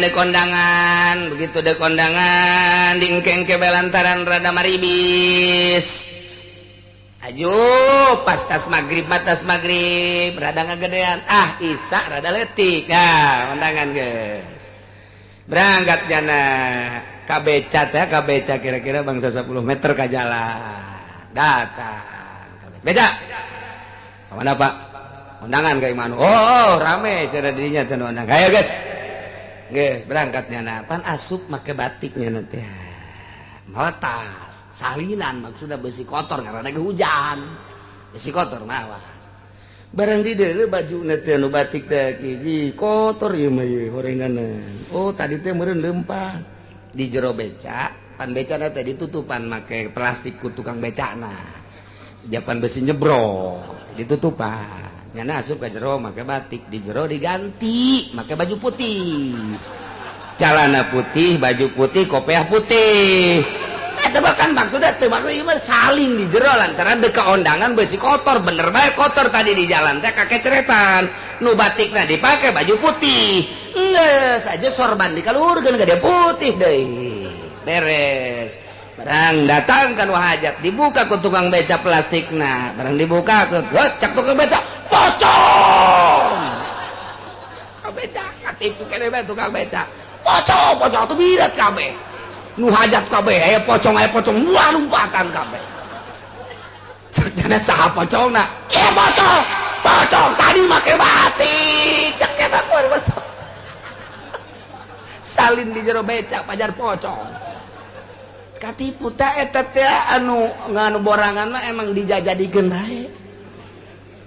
deuk kondangan, begitu deuk kondangan diengke-engke lantaran rada maribis. Ayo pas tas maghrib batas maghrib rada ngagedean, ah isa rada letik. Nah, kondangan guys. Berangkat jana ka beca teh, ka beca kira-kira bangsa 10 meter ka jalan. Datang ka beca. Ka mana Pak? Kondangan ka imanu. Oh, rame cara dirinya teh kondangan. Ayo guys. Guys, berangkat jana. Pan asup make batiknya nanti. Mawa tas. Salinan maksudnya besi kotor karena ada hujan. Besi kotor mawas. Barang di deuleu baju teh nu batik teh hiji kotor ieu mah ieu horenganan. Oh, tadi teh meureun leumpang di jero beca, pan becana teh ditutupan make plastik ku tukang becana. Japan besi nyebrok ditutupan. Nyana asup ka jero make batik, di jero diganti make baju putih. Celana putih, baju putih, kopiah putih. Eta bahkan maksudnya teu maksud ieu mah salin di jero lantaran deuk kondangan besi kotor, bener bae kotor tadi di jalan teh kakeceretan. Nu batikna dipake baju putih. Geus aja sorban dikaluhurkeun ka dia putih deui. Beres. Barang datang kan hajat dibuka ku tukang beca plastikna. Barang dibuka cek tukang beca, pocong. Tukang beca katipu keneh bae tukang beca. Pocong, pocong tuh birat kabeh. Nu hajat kabeh aya pocong wah lompatan kabeh. Cek jana saha pocongna? Ieu pocong, pocong tadi make batik. Cek eta ku pocong. Salin di jero beca pajar pocong. Katipu teh eta teh anu nganu borangan mah emang dijajadikeun bae.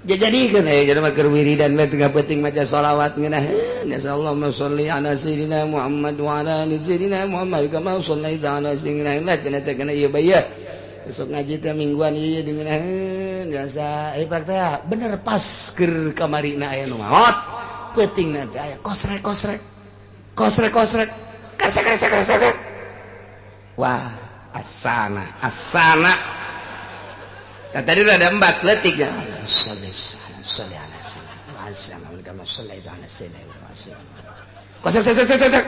Jajadikeun jadi mah keur wiridan mah tengah penting maca sholawat ngeunah. Nasallahu sholli ala sayyidina Muhammad wa ala ali sayyidina Muhammad kama shallaita ala sayyidina Muhammad. Cenah cenah ieu bae. Besok ngaji teh mingguan ieu dengeun biasa. Pak teh bener pas keur kamarina aya nu maot. Peutingna teh aya kosrek kosrek. Kosrek kosrek. Kresek kresek kresek. Wah, asana, asana. Nah, tadi udah ada empat letik ya. Sholli ala sayyidina kama shallaita ala sayyidina Kosrek kosrek kosrek.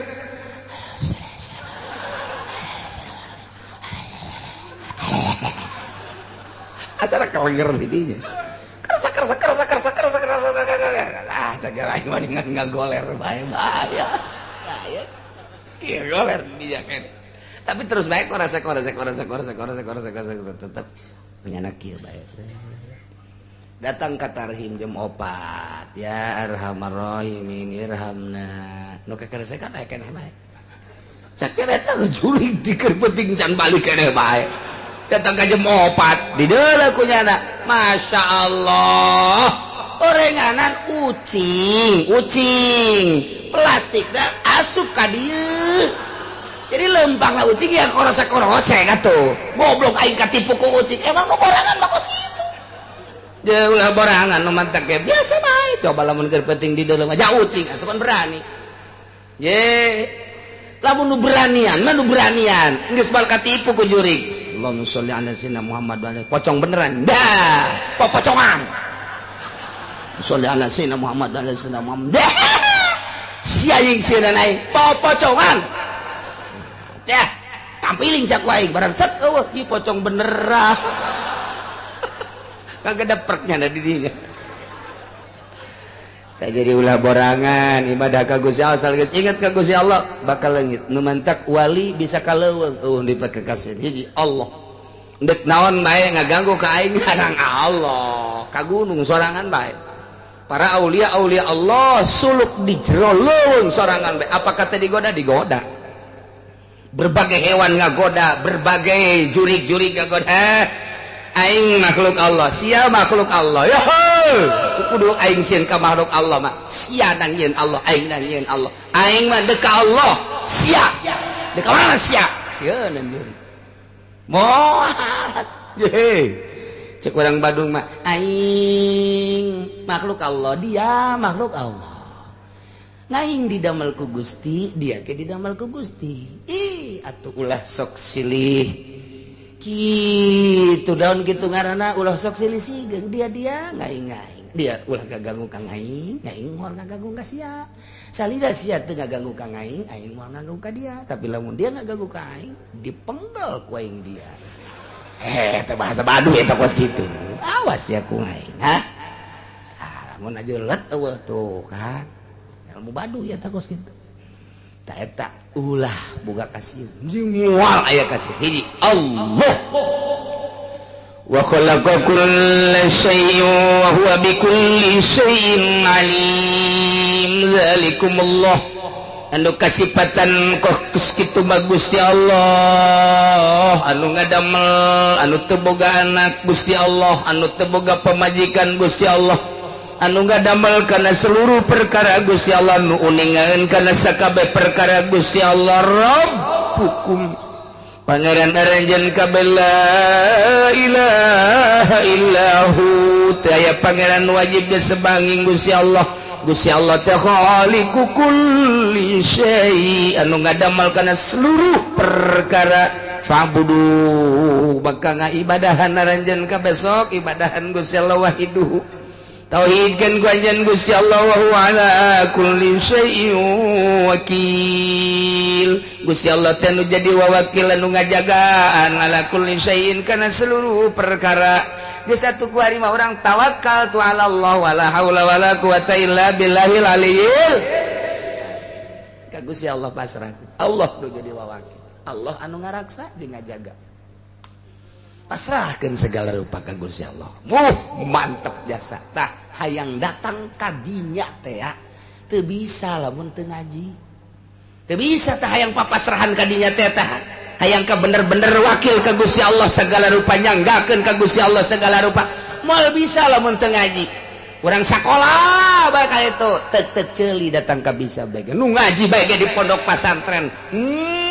Asal kelenger di dinya. Kerasa kerasa kerasa kerasa kerasa kerasa ah segala aing mah dengan ngagoler bae bahaya. Bahaya. Iya goler di dinya kan. Tapi terus bae korasa korasa korasa korasa korasa korasa korasa tetep punya anak kieu bae. Datang ka tarhim jam 4 ya arhamar rahimin irhamna. Nu kekerasa kan aya keneh bae. Sakieu eta jurig diker penting can balik keneh bae. Datang ka jam 4 di deuleu ku nyana. Masya Allah, orenganan ucing, ucing plastik dah asup ka dieu. Jadi lempang lah ucing ya korose-korose atuh. Goblok aing katipu ku ucing. Emang nu borangan mah kos kitu. Dia ulah borangan nu mantak ge biasa bae. Coba lamun keur penting di deuleu mah ja ucing atuh kan berani. Ye. Lamun nu beranian mah nu beranian. Geus bal katipu ku jurig. Allahumma sholli ala sayyidina Muhammad wa ala pocong beneran dah popocongan sholli ala sayyidina Muhammad wa ala sayyidina Muhammad dah sia aing sieun aing popocongan dah tampiling sia ku aing barang set eueuh ieu pocong beneran kagak ada perknya da di dinya. Tak jadi ulah borangan ibadah ka Gusti Allah asal geus ingat ka Gusti Allah bakal leungit. Nu mantak wali bisa kaleuweung eueuh dipakekasieun hiji Allah. Ndek naon bae ngaganggu ka aing ngarang Allah ka gunung sorangan bae. Para aulia aulia Allah suluk di jero leuweung sorangan bae. Apa kata digoda? Digoda. Berbagai hewan ngagoda, berbagai jurig-jurig ngagoda. Aing makhluk Allah, sia makhluk Allah. Yo, kudu aing sieun ka makhluk Allah mah. Sia nang nyieun Allah, aing nang nyieun Allah. Aing mah deuk ka Allah, sia. Deuk ka mana sia? Sieun anjeun. Moal. Ye. Cek urang Badung mah, aing makhluk Allah, dia makhluk Allah. Ngaing didamel ku Gusti, dia ke didamel ku Gusti. Ih, atuh ulah sok silih. Gitu daun gitu ngaranna ulah sok silih sigeung dia dia ngaing-ngaing dia ulah gaganggu ka ngaing ngaing moal ngaganggu ka sia salida sia teu ngaganggu ka ngaing aing moal ngaganggu ka dia tapi lamun dia ngaganggu ka aing dipenggal ku aing dia teh bahasa Baduy eta kos kitu awas ya ku aing ha tah lamun aja let eueuh tuh kan ilmu Baduy eta kos kitu ta eta ulah boga kasih moal aya kasih hiji Allah wa khalaqa kulla syai'in wa huwa bikulli syai'in alim zalikumullah anu kasipatan kos kitu mah Gusti Allah anu ngadamel anu teu boga anak Gusti Allah anu teu boga pamajikan Gusti Allah anu ngadamel kana seluruh perkara Gusti Allah nu uningaeun kana sakabeh perkara Gusti Allah Rabbukum pangeran aranjeun kabeh la ilaha illahu teu aya pangeran wajib disebanging Gusti Allah. Gusti Allah teh khaliqu kulli syai anu ngadamel kana seluruh perkara fa'budu maka ngaibadahan aranjeun kabeh sok ibadahan Gusti Allah wahiduhu tauhidkeun ku anjeun Gusti Allah wa huwa ala kulli syai'in wakil. Gusti Allah teh nu jadi wawakil anu ngajagaan ala kulli syai'in kana seluruh perkara. Geus satu ku hari mah urang tawakal tu ala Allah wala haula wala quwata illa billahil aliyil. Ka Gusti Allah pasrah. Allah nu jadi wawakil. Allah anu ngaraksa jeung ngajaga. Pasrahkan segala rupa ka Gusti Allah. Wuh, mantep jasa. Tah, hayang datang ka dinya teh ya. Teu bisa lamun teu ngaji. Teu bisa tah hayang papasrahan ka dinya teh tah. Hayang ka bener-bener wakil ka Gusti Allah segala rupa nyanggakeun ka Gusti Allah segala rupa. Moal bisa lamun teu ngaji. Urang sakola bae ka itu, tek-tek ceuli datang ka bisa bae. Nu ngaji bae ge di pondok pasantren.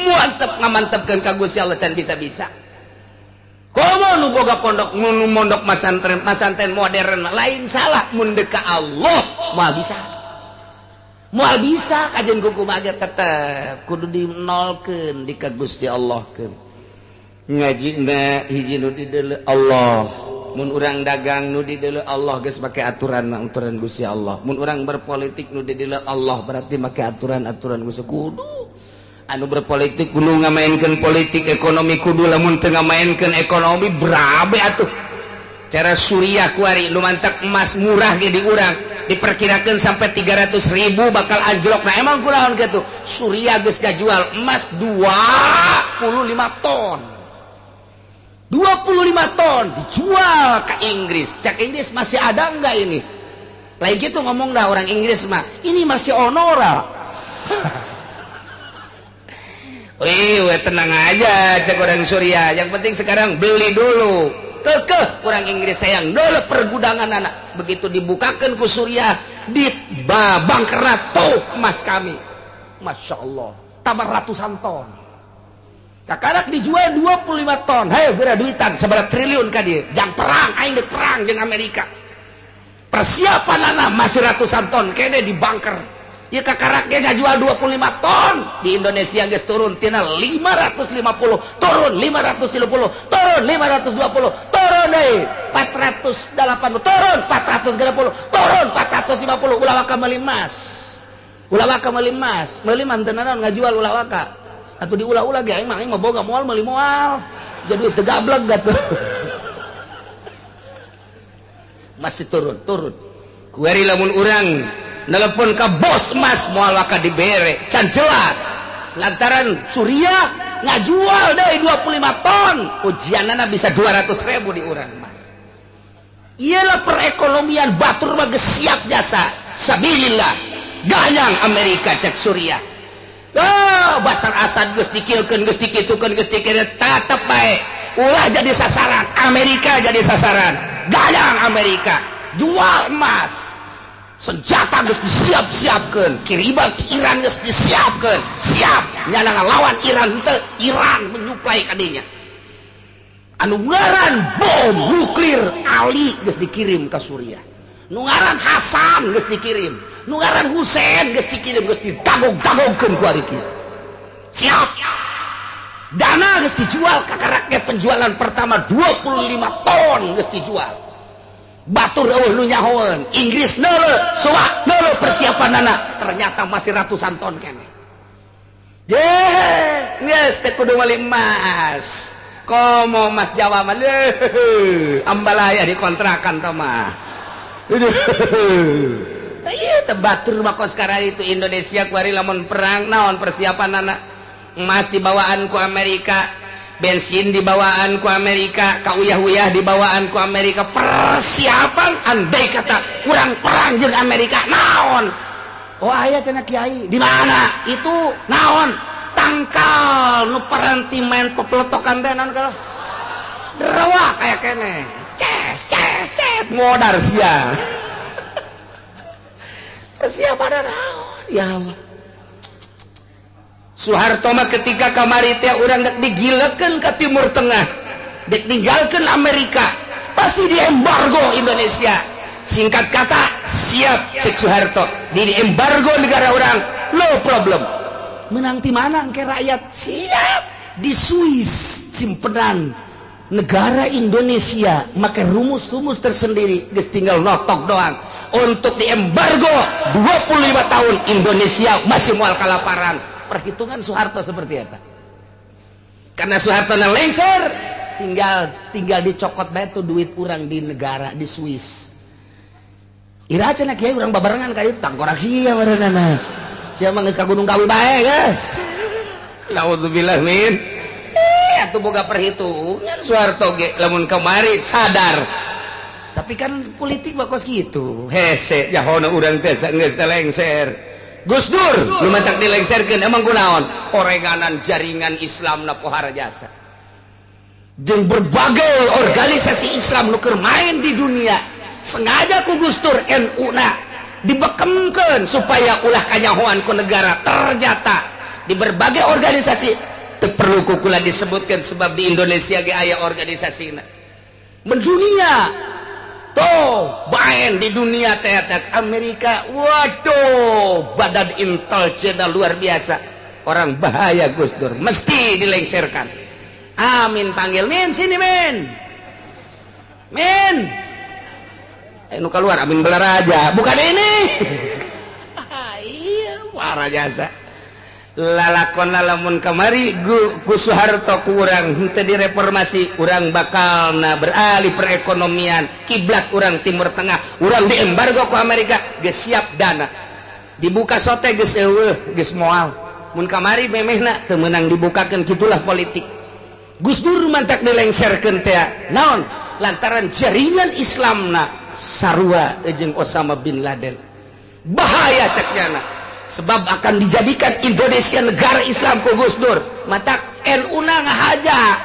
Mantep ngamantepkeun ka Gusti Allah can bisa-bisa. Komo nu boga pondok nu mondok masantren masantren modern lain salah mun deuk ka Allah moal bisa. Moal bisa kajeun kuku mah tetep kudu dinolkeun di ka Gusti Allah keun. Ngajina hiji nu dideuleu Allah. Mun urang dagang nu dideuleu Allah geus make aturan aturan Gusti Allah. Mun urang berpolitik nu dideuleu Allah berarti make aturan-aturan Gusti kudu. Anu berpolitik kudu ngamainkeun politik ekonomi kudu lamun teu ngamainkeun ekonomi berabe atuh. Cara Suriah kuari nu mantak emas murah ge di urang diperkirakan sampai 300.000 bakal anjlok. Nah emang kulaon kitu? Suriah geus ngajual emas 25 ton. 25 ton dijual ke Inggris. Cak Inggris masih ada enggak ini? Lain gitu ngomong dah orang Inggris mah, ini masih onora. Wih, tenang aja cak orang Suriah. Yang penting sekarang beli dulu. Kekeh orang Inggris sayang dulu pergudangan anak. Begitu dibukakan ku Suriah di babang tuh emas kami. Masya Allah, tambah ratusan ton. Kakarak dijual 25 ton. Hei, geura duitan seberapa triliun ka dieu. Jang perang, aing deuk perang jeung Amerika. Persiapan anak masih ratusan ton kene di bunker. Ya kakarak ge ngajual 25 ton. Di Indonesia geus turun tina 550, turun 530, turun 520, turun deui 480, turun 430, turun 450. Ulah waka meuli emas. Ulah waka meuli emas, meuli mah teu naon ngajual ulah waka. Atuh diulah-ulah ge aing mah boga moal meuli moal. Jadi teu gablek gatuh. Masih turun, turun. Kuari lamun urang nelpon ke bos emas moal waka dibere, can jelas. Lantaran Suriah ngajual deui 25 ton, ujianana bisa 200.000 di urang emas. Iyalah perekonomian batur mah geus siap jasa. Sabilillah, gayang Amerika cek Suriah. Oh, Basar Asad geus dikilkeun, geus dikicukeun, geus dikireukeun, tetep bae. Ulah jadi sasaran, Amerika jadi sasaran. Gayang Amerika, jual emas. Senjata geus disiap-siapkeun, kiriman ke Iran geus disiapkeun. Siap nyana ngalawan Iran teu, Iran menyuplai ka dinya. Anu ngaran bom nuklir Ali geus dikirim ka Suriah. Nu ngaran Hasan geus dikirim, nu ngaran Husein geus dikirim, geus didagog-dagogkeun ku ari kieu. Siap. Dana geus dijual ka rakyat, penjualan pertama 25 ton geus dijual. Batur eueuh nu nyahoeun, Inggris neuleuh, soak neuleuh persiapanana, ternyata masih ratusan ton keneh. Ye, geus teh kudu meuli emas. Komo emas Jawa mah leuh, ambalaya dikontrakan tah mah. Tah ieu teh batur mah kos sekarang itu Indonesia kuari lamun perang naon persiapanana? Emas dibawaan ku Amerika, bensin dibawaan ku Amerika, kauyah-uyah dibawaan ku Amerika. Persiapan andai kata kurang perang jeung Amerika naon? Oh aya cenah kiai, di mana? Itu naon? Tangkal nu paranti main pepeletokan teh naon kalau? Derewa kaya keneh. Ces ces ces modar sia. Persiapan naon? Ya Allah. Soeharto mah ketika kamari teh urang dek digilekeun ka Timur Tengah, dek ninggalkeun Amerika, pasti diembargo Indonesia. Singkat kata, siap cek Soeharto, di embargo negara orang, no problem. Menang ti mana engke rakyat? Siap di Swiss simpenan negara Indonesia, make rumus-rumus tersendiri, geus tinggal notok doang. Untuk diembargo 25 tahun Indonesia masih moal kalaparan. Perhitungan Soeharto seperti apa? Karena Soeharto lengser, tinggal dicokot bae tuh duit urang di negara di Swiss. Ira cenah kiai urang babarengan ka dieu tangkorak sia barenana. Sia mah geus ka Gunung Kawi bae, guys. Naudzubillah min. Atuh boga perhitungan Soeharto ge lamun kamari sadar. Tapi kan politik mah kos kitu. Hese jahona urang teh geus lengser. Gus Dur nu matak dilengserkeun emang kunaon? Orenganan jaringan Islam na pohara jasa. Jeung berbagai organisasi Islam nu keur main di dunia, sengaja ku Gus Dur NU na dibekemkeun supaya ulah kanyahoan ku negara. Ternyata di berbagai organisasi teu perlu ku kula disebutkeun sebab di Indonesia ge aya organisasina. Mendunia tuh main di dunia teater Amerika, waduh badan intelijen luar biasa, orang bahaya Gus Dur mesti dilengserkan. Amin panggil min sini min min, nu keluar Amin Balaraja bukan ini. Iya warah jasa. Lalakon lamun kamari ku Soeharto ku urang henteu direformasi, urang bakalna beralih perekonomian, kiblat urang Timur Tengah, urang diembargo ku Amerika, geus siap dana. Dibuka sote geus eueuh, geus moal. Mun kamari memehna teu meunang dibukakeun, kitulah politik. Gus Dur mantak dilengserkeun teh. Naon? Lantaran jaringan Islamna sarua jeung Osama bin Laden. Bahaya cek nyana. Sebab akan dijadikan Indonesia negara Islam ku Gus Dur. Matak NU na ngahaja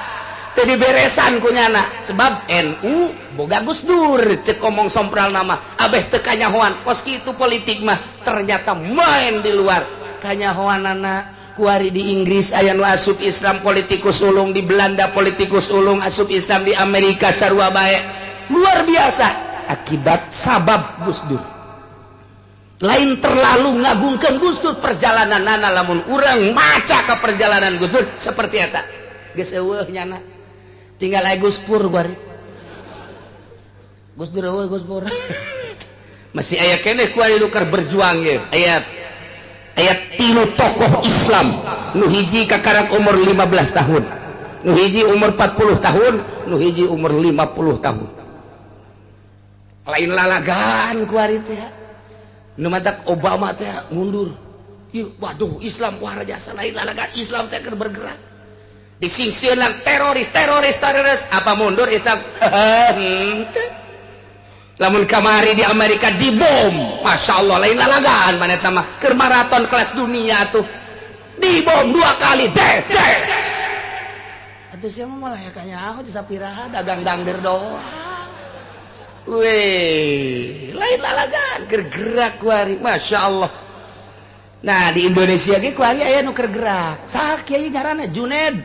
teu diberesan ku nyana. Sebab NU boga Gus Dur cek omong sompral nama abeh teu kanyahoan kos kitu politik mah ternyata main di luar kanyahoanana. Kuari di Inggris aya nu asup Islam politikus ulung, di Belanda politikus ulung asup Islam, di Amerika sarua bae. Luar biasa akibat sabab Gus Dur. Lain terlalu ngagungkeun Gus Dur perjalanan nana, lamun urang maca ka perjalanan Gus Dur seperti eta. Geus eueuh nyana. Tinggal aya Gus Pur kuari. Gus Dur eueuh Gus Pur. Masih aya keneh kuari nu keur berjuang ye. Aya 3 tokoh Islam. Nu hiji kakarak umur 15 tahun. Nu hiji umur 40 tahun, nu hiji umur 50 tahun. Lain lalagan kuari teh. Nu matak Obama teh mundur. Ieu waduh Islam wah jasa lain lalagan Islam teh keur bergerak. Disingsieunan teroris teroris teroris apa mundur Islam? Henteu. Lamun kamari di Amerika dibom, Masya Allah lain lalagan mana eta mah keur maraton kelas dunia tuh. Dibom 2 kali deh deh. Atuh sia mah malah ya kanyaho jasa piraha dagang dangder doang. Weh, lain lalagan keur gerak kuari, Masya Allah. Nah di Indonesia ge kuari aya nu keur gerak. Saha kiai ngaranna Juned.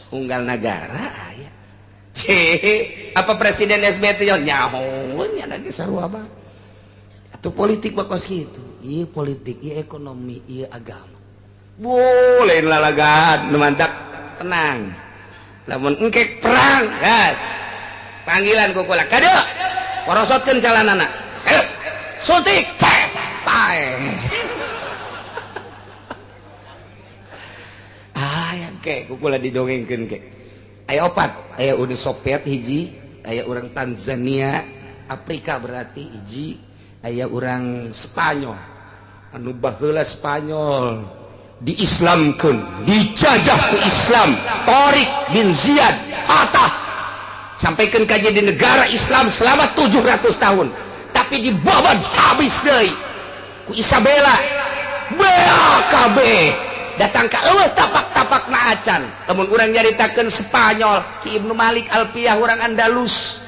Unggal nagara aya. Apa Presiden SBY nyaho nya lagi sarua mah. Atuh politik mah kos kitu. Ieu politik, ieu ekonomi, ieu agama. Boleh lalagan nu mantak tenang. Lamun engkek perang, gas. Panggilan ku kula. Kade. Porosotkeun calanana. Ayo. Suntik, ces, pae. Ah, engke ku kula didongengkeun ke. Aya opat, aya Uni Soviet hiji, aya urang Tanzania, Afrika berarti hiji, aya urang Spanyol. Anu baheula Spanyol diislamkeun, dijajah ku Islam, Tariq bin Ziyad Fatah. Sampaikan ka jadi negara Islam selama 700 tahun, tapi dibabat habis deui ku Isabella. BAKB datang ka eueuh tapak-tapak na acan. Lamun urang nyaritakeun Spanyol, Ki Ibnu Malik Alpiyah urang Andalus,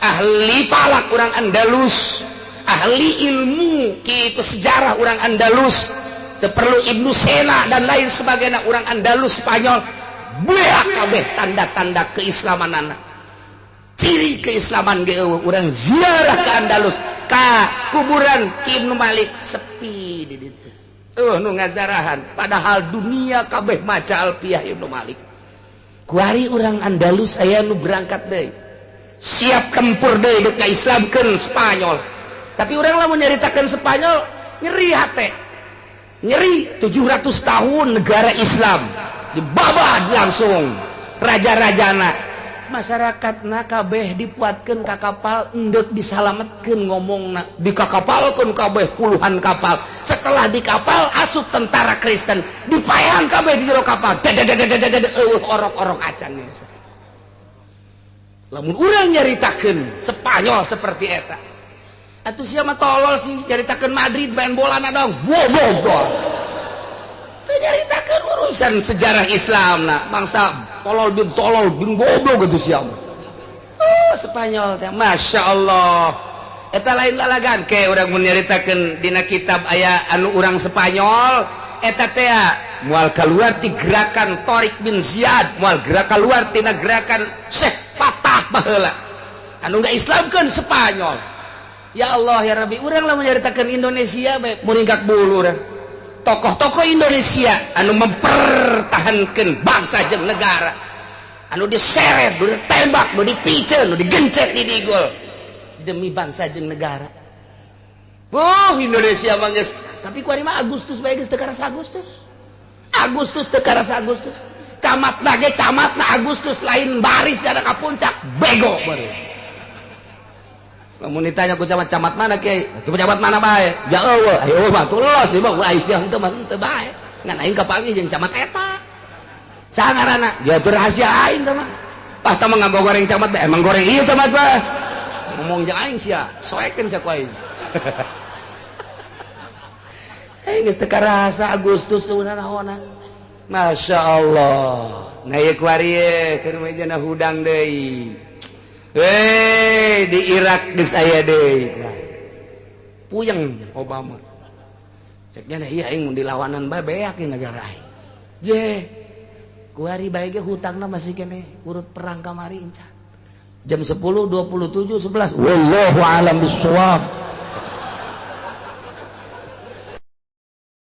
ahli palak urang Andalus, ahli ilmu kitu sejarah urang Andalus, teu perlu Ibnu Sena dan lain sebagainya urang Andalus Spanyol. BAKB tanda-tanda keislamanana. Ciri keislaman ge eueuh urang ziarah ke Andalus, ka kuburan Ki Ibnu Malik sepi di ditu. Nu ngazarahan padahal dunia kabeh maca Alpiyah Ibnu Malik. Kuari urang Andalus aya nu berangkat deui. Siap tempur deui deuk ngaislamkeun Spanyol. Tapi urang lamun nyaritakeun Spanyol nyeri hate. Nyeri 700 tahun negara Islam dibabad langsung raja-rajana. Masyarakatna kabeh dipuatkeun ka kapal endek disalametkeun ngomongna dikakapalkeun kabeh puluhan kapal. Setelah di kapal asup tentara Kristen dipaehan kabeh di jero kapal. Eueuh orok-orok acan. Lamun urang nyaritakeun Spanyol seperti eta. Atuh sia mah tolol sih nyaritakeun Madrid main bola na dong. Bodoh. Teu nyaritakeun urusan sejarah Islam na bangsa tolol bin goblok gitu sia mah. Oh, Spanyol teh Masya Allah. Eta lain lalagan ke urang mun nyaritakeun dina kitab aya anu urang Spanyol eta teh moal kaluar ti gerakan Tariq bin Ziyad, moal gerak kaluar tina gerakan Syekh Fatah baheula. Anu ngaislamkeun Spanyol. Ya Allah ya Rabbi, urang lamun nyaritakeun Indonesia bae muringkak bulu urang. Tokoh-tokoh Indonesia anu mempertahankan bangsa jeung negara, anu diseret, nu ditembak, nu dipiceun, nu digencet di digol demi bangsa jeung negara. Indonesia mah geus Tapi kuari mah Agustus bae geus teu karasa Agustus. Agustus teu karasa Agustus. Camat lagi camat na Agustus lain baris ada ka puncak bego baru. Lamun ditanya ku camat, camat mana kiai? Itu camat mana bae? Ja eueuh, ayo mah tulos ieu mah Aisyah henteu mah henteu bae. Ngan aing kapanggih jeung camat eta. Saha ngaranna? Ya itu rahasia aing teh mah. Ah tah mah ngagoreng camat bae, emang goreng ieu camat bae. Ngomong jeung aing sia, soekeun sia ku aing. Eh geus teu karasa Agustus naonan. Masya Allah. Nah ieu kuari keur mah hudang deui. Hei, di Irak geus aya deui. Puyeng Obama. Ceknya iya aing mun dilawanan bae beak ieu negara aing. Je. Kuari bae ge hutangna masih keneh urut perang kamari inca. Jam 10.27 11. Wallahu alam bissawab.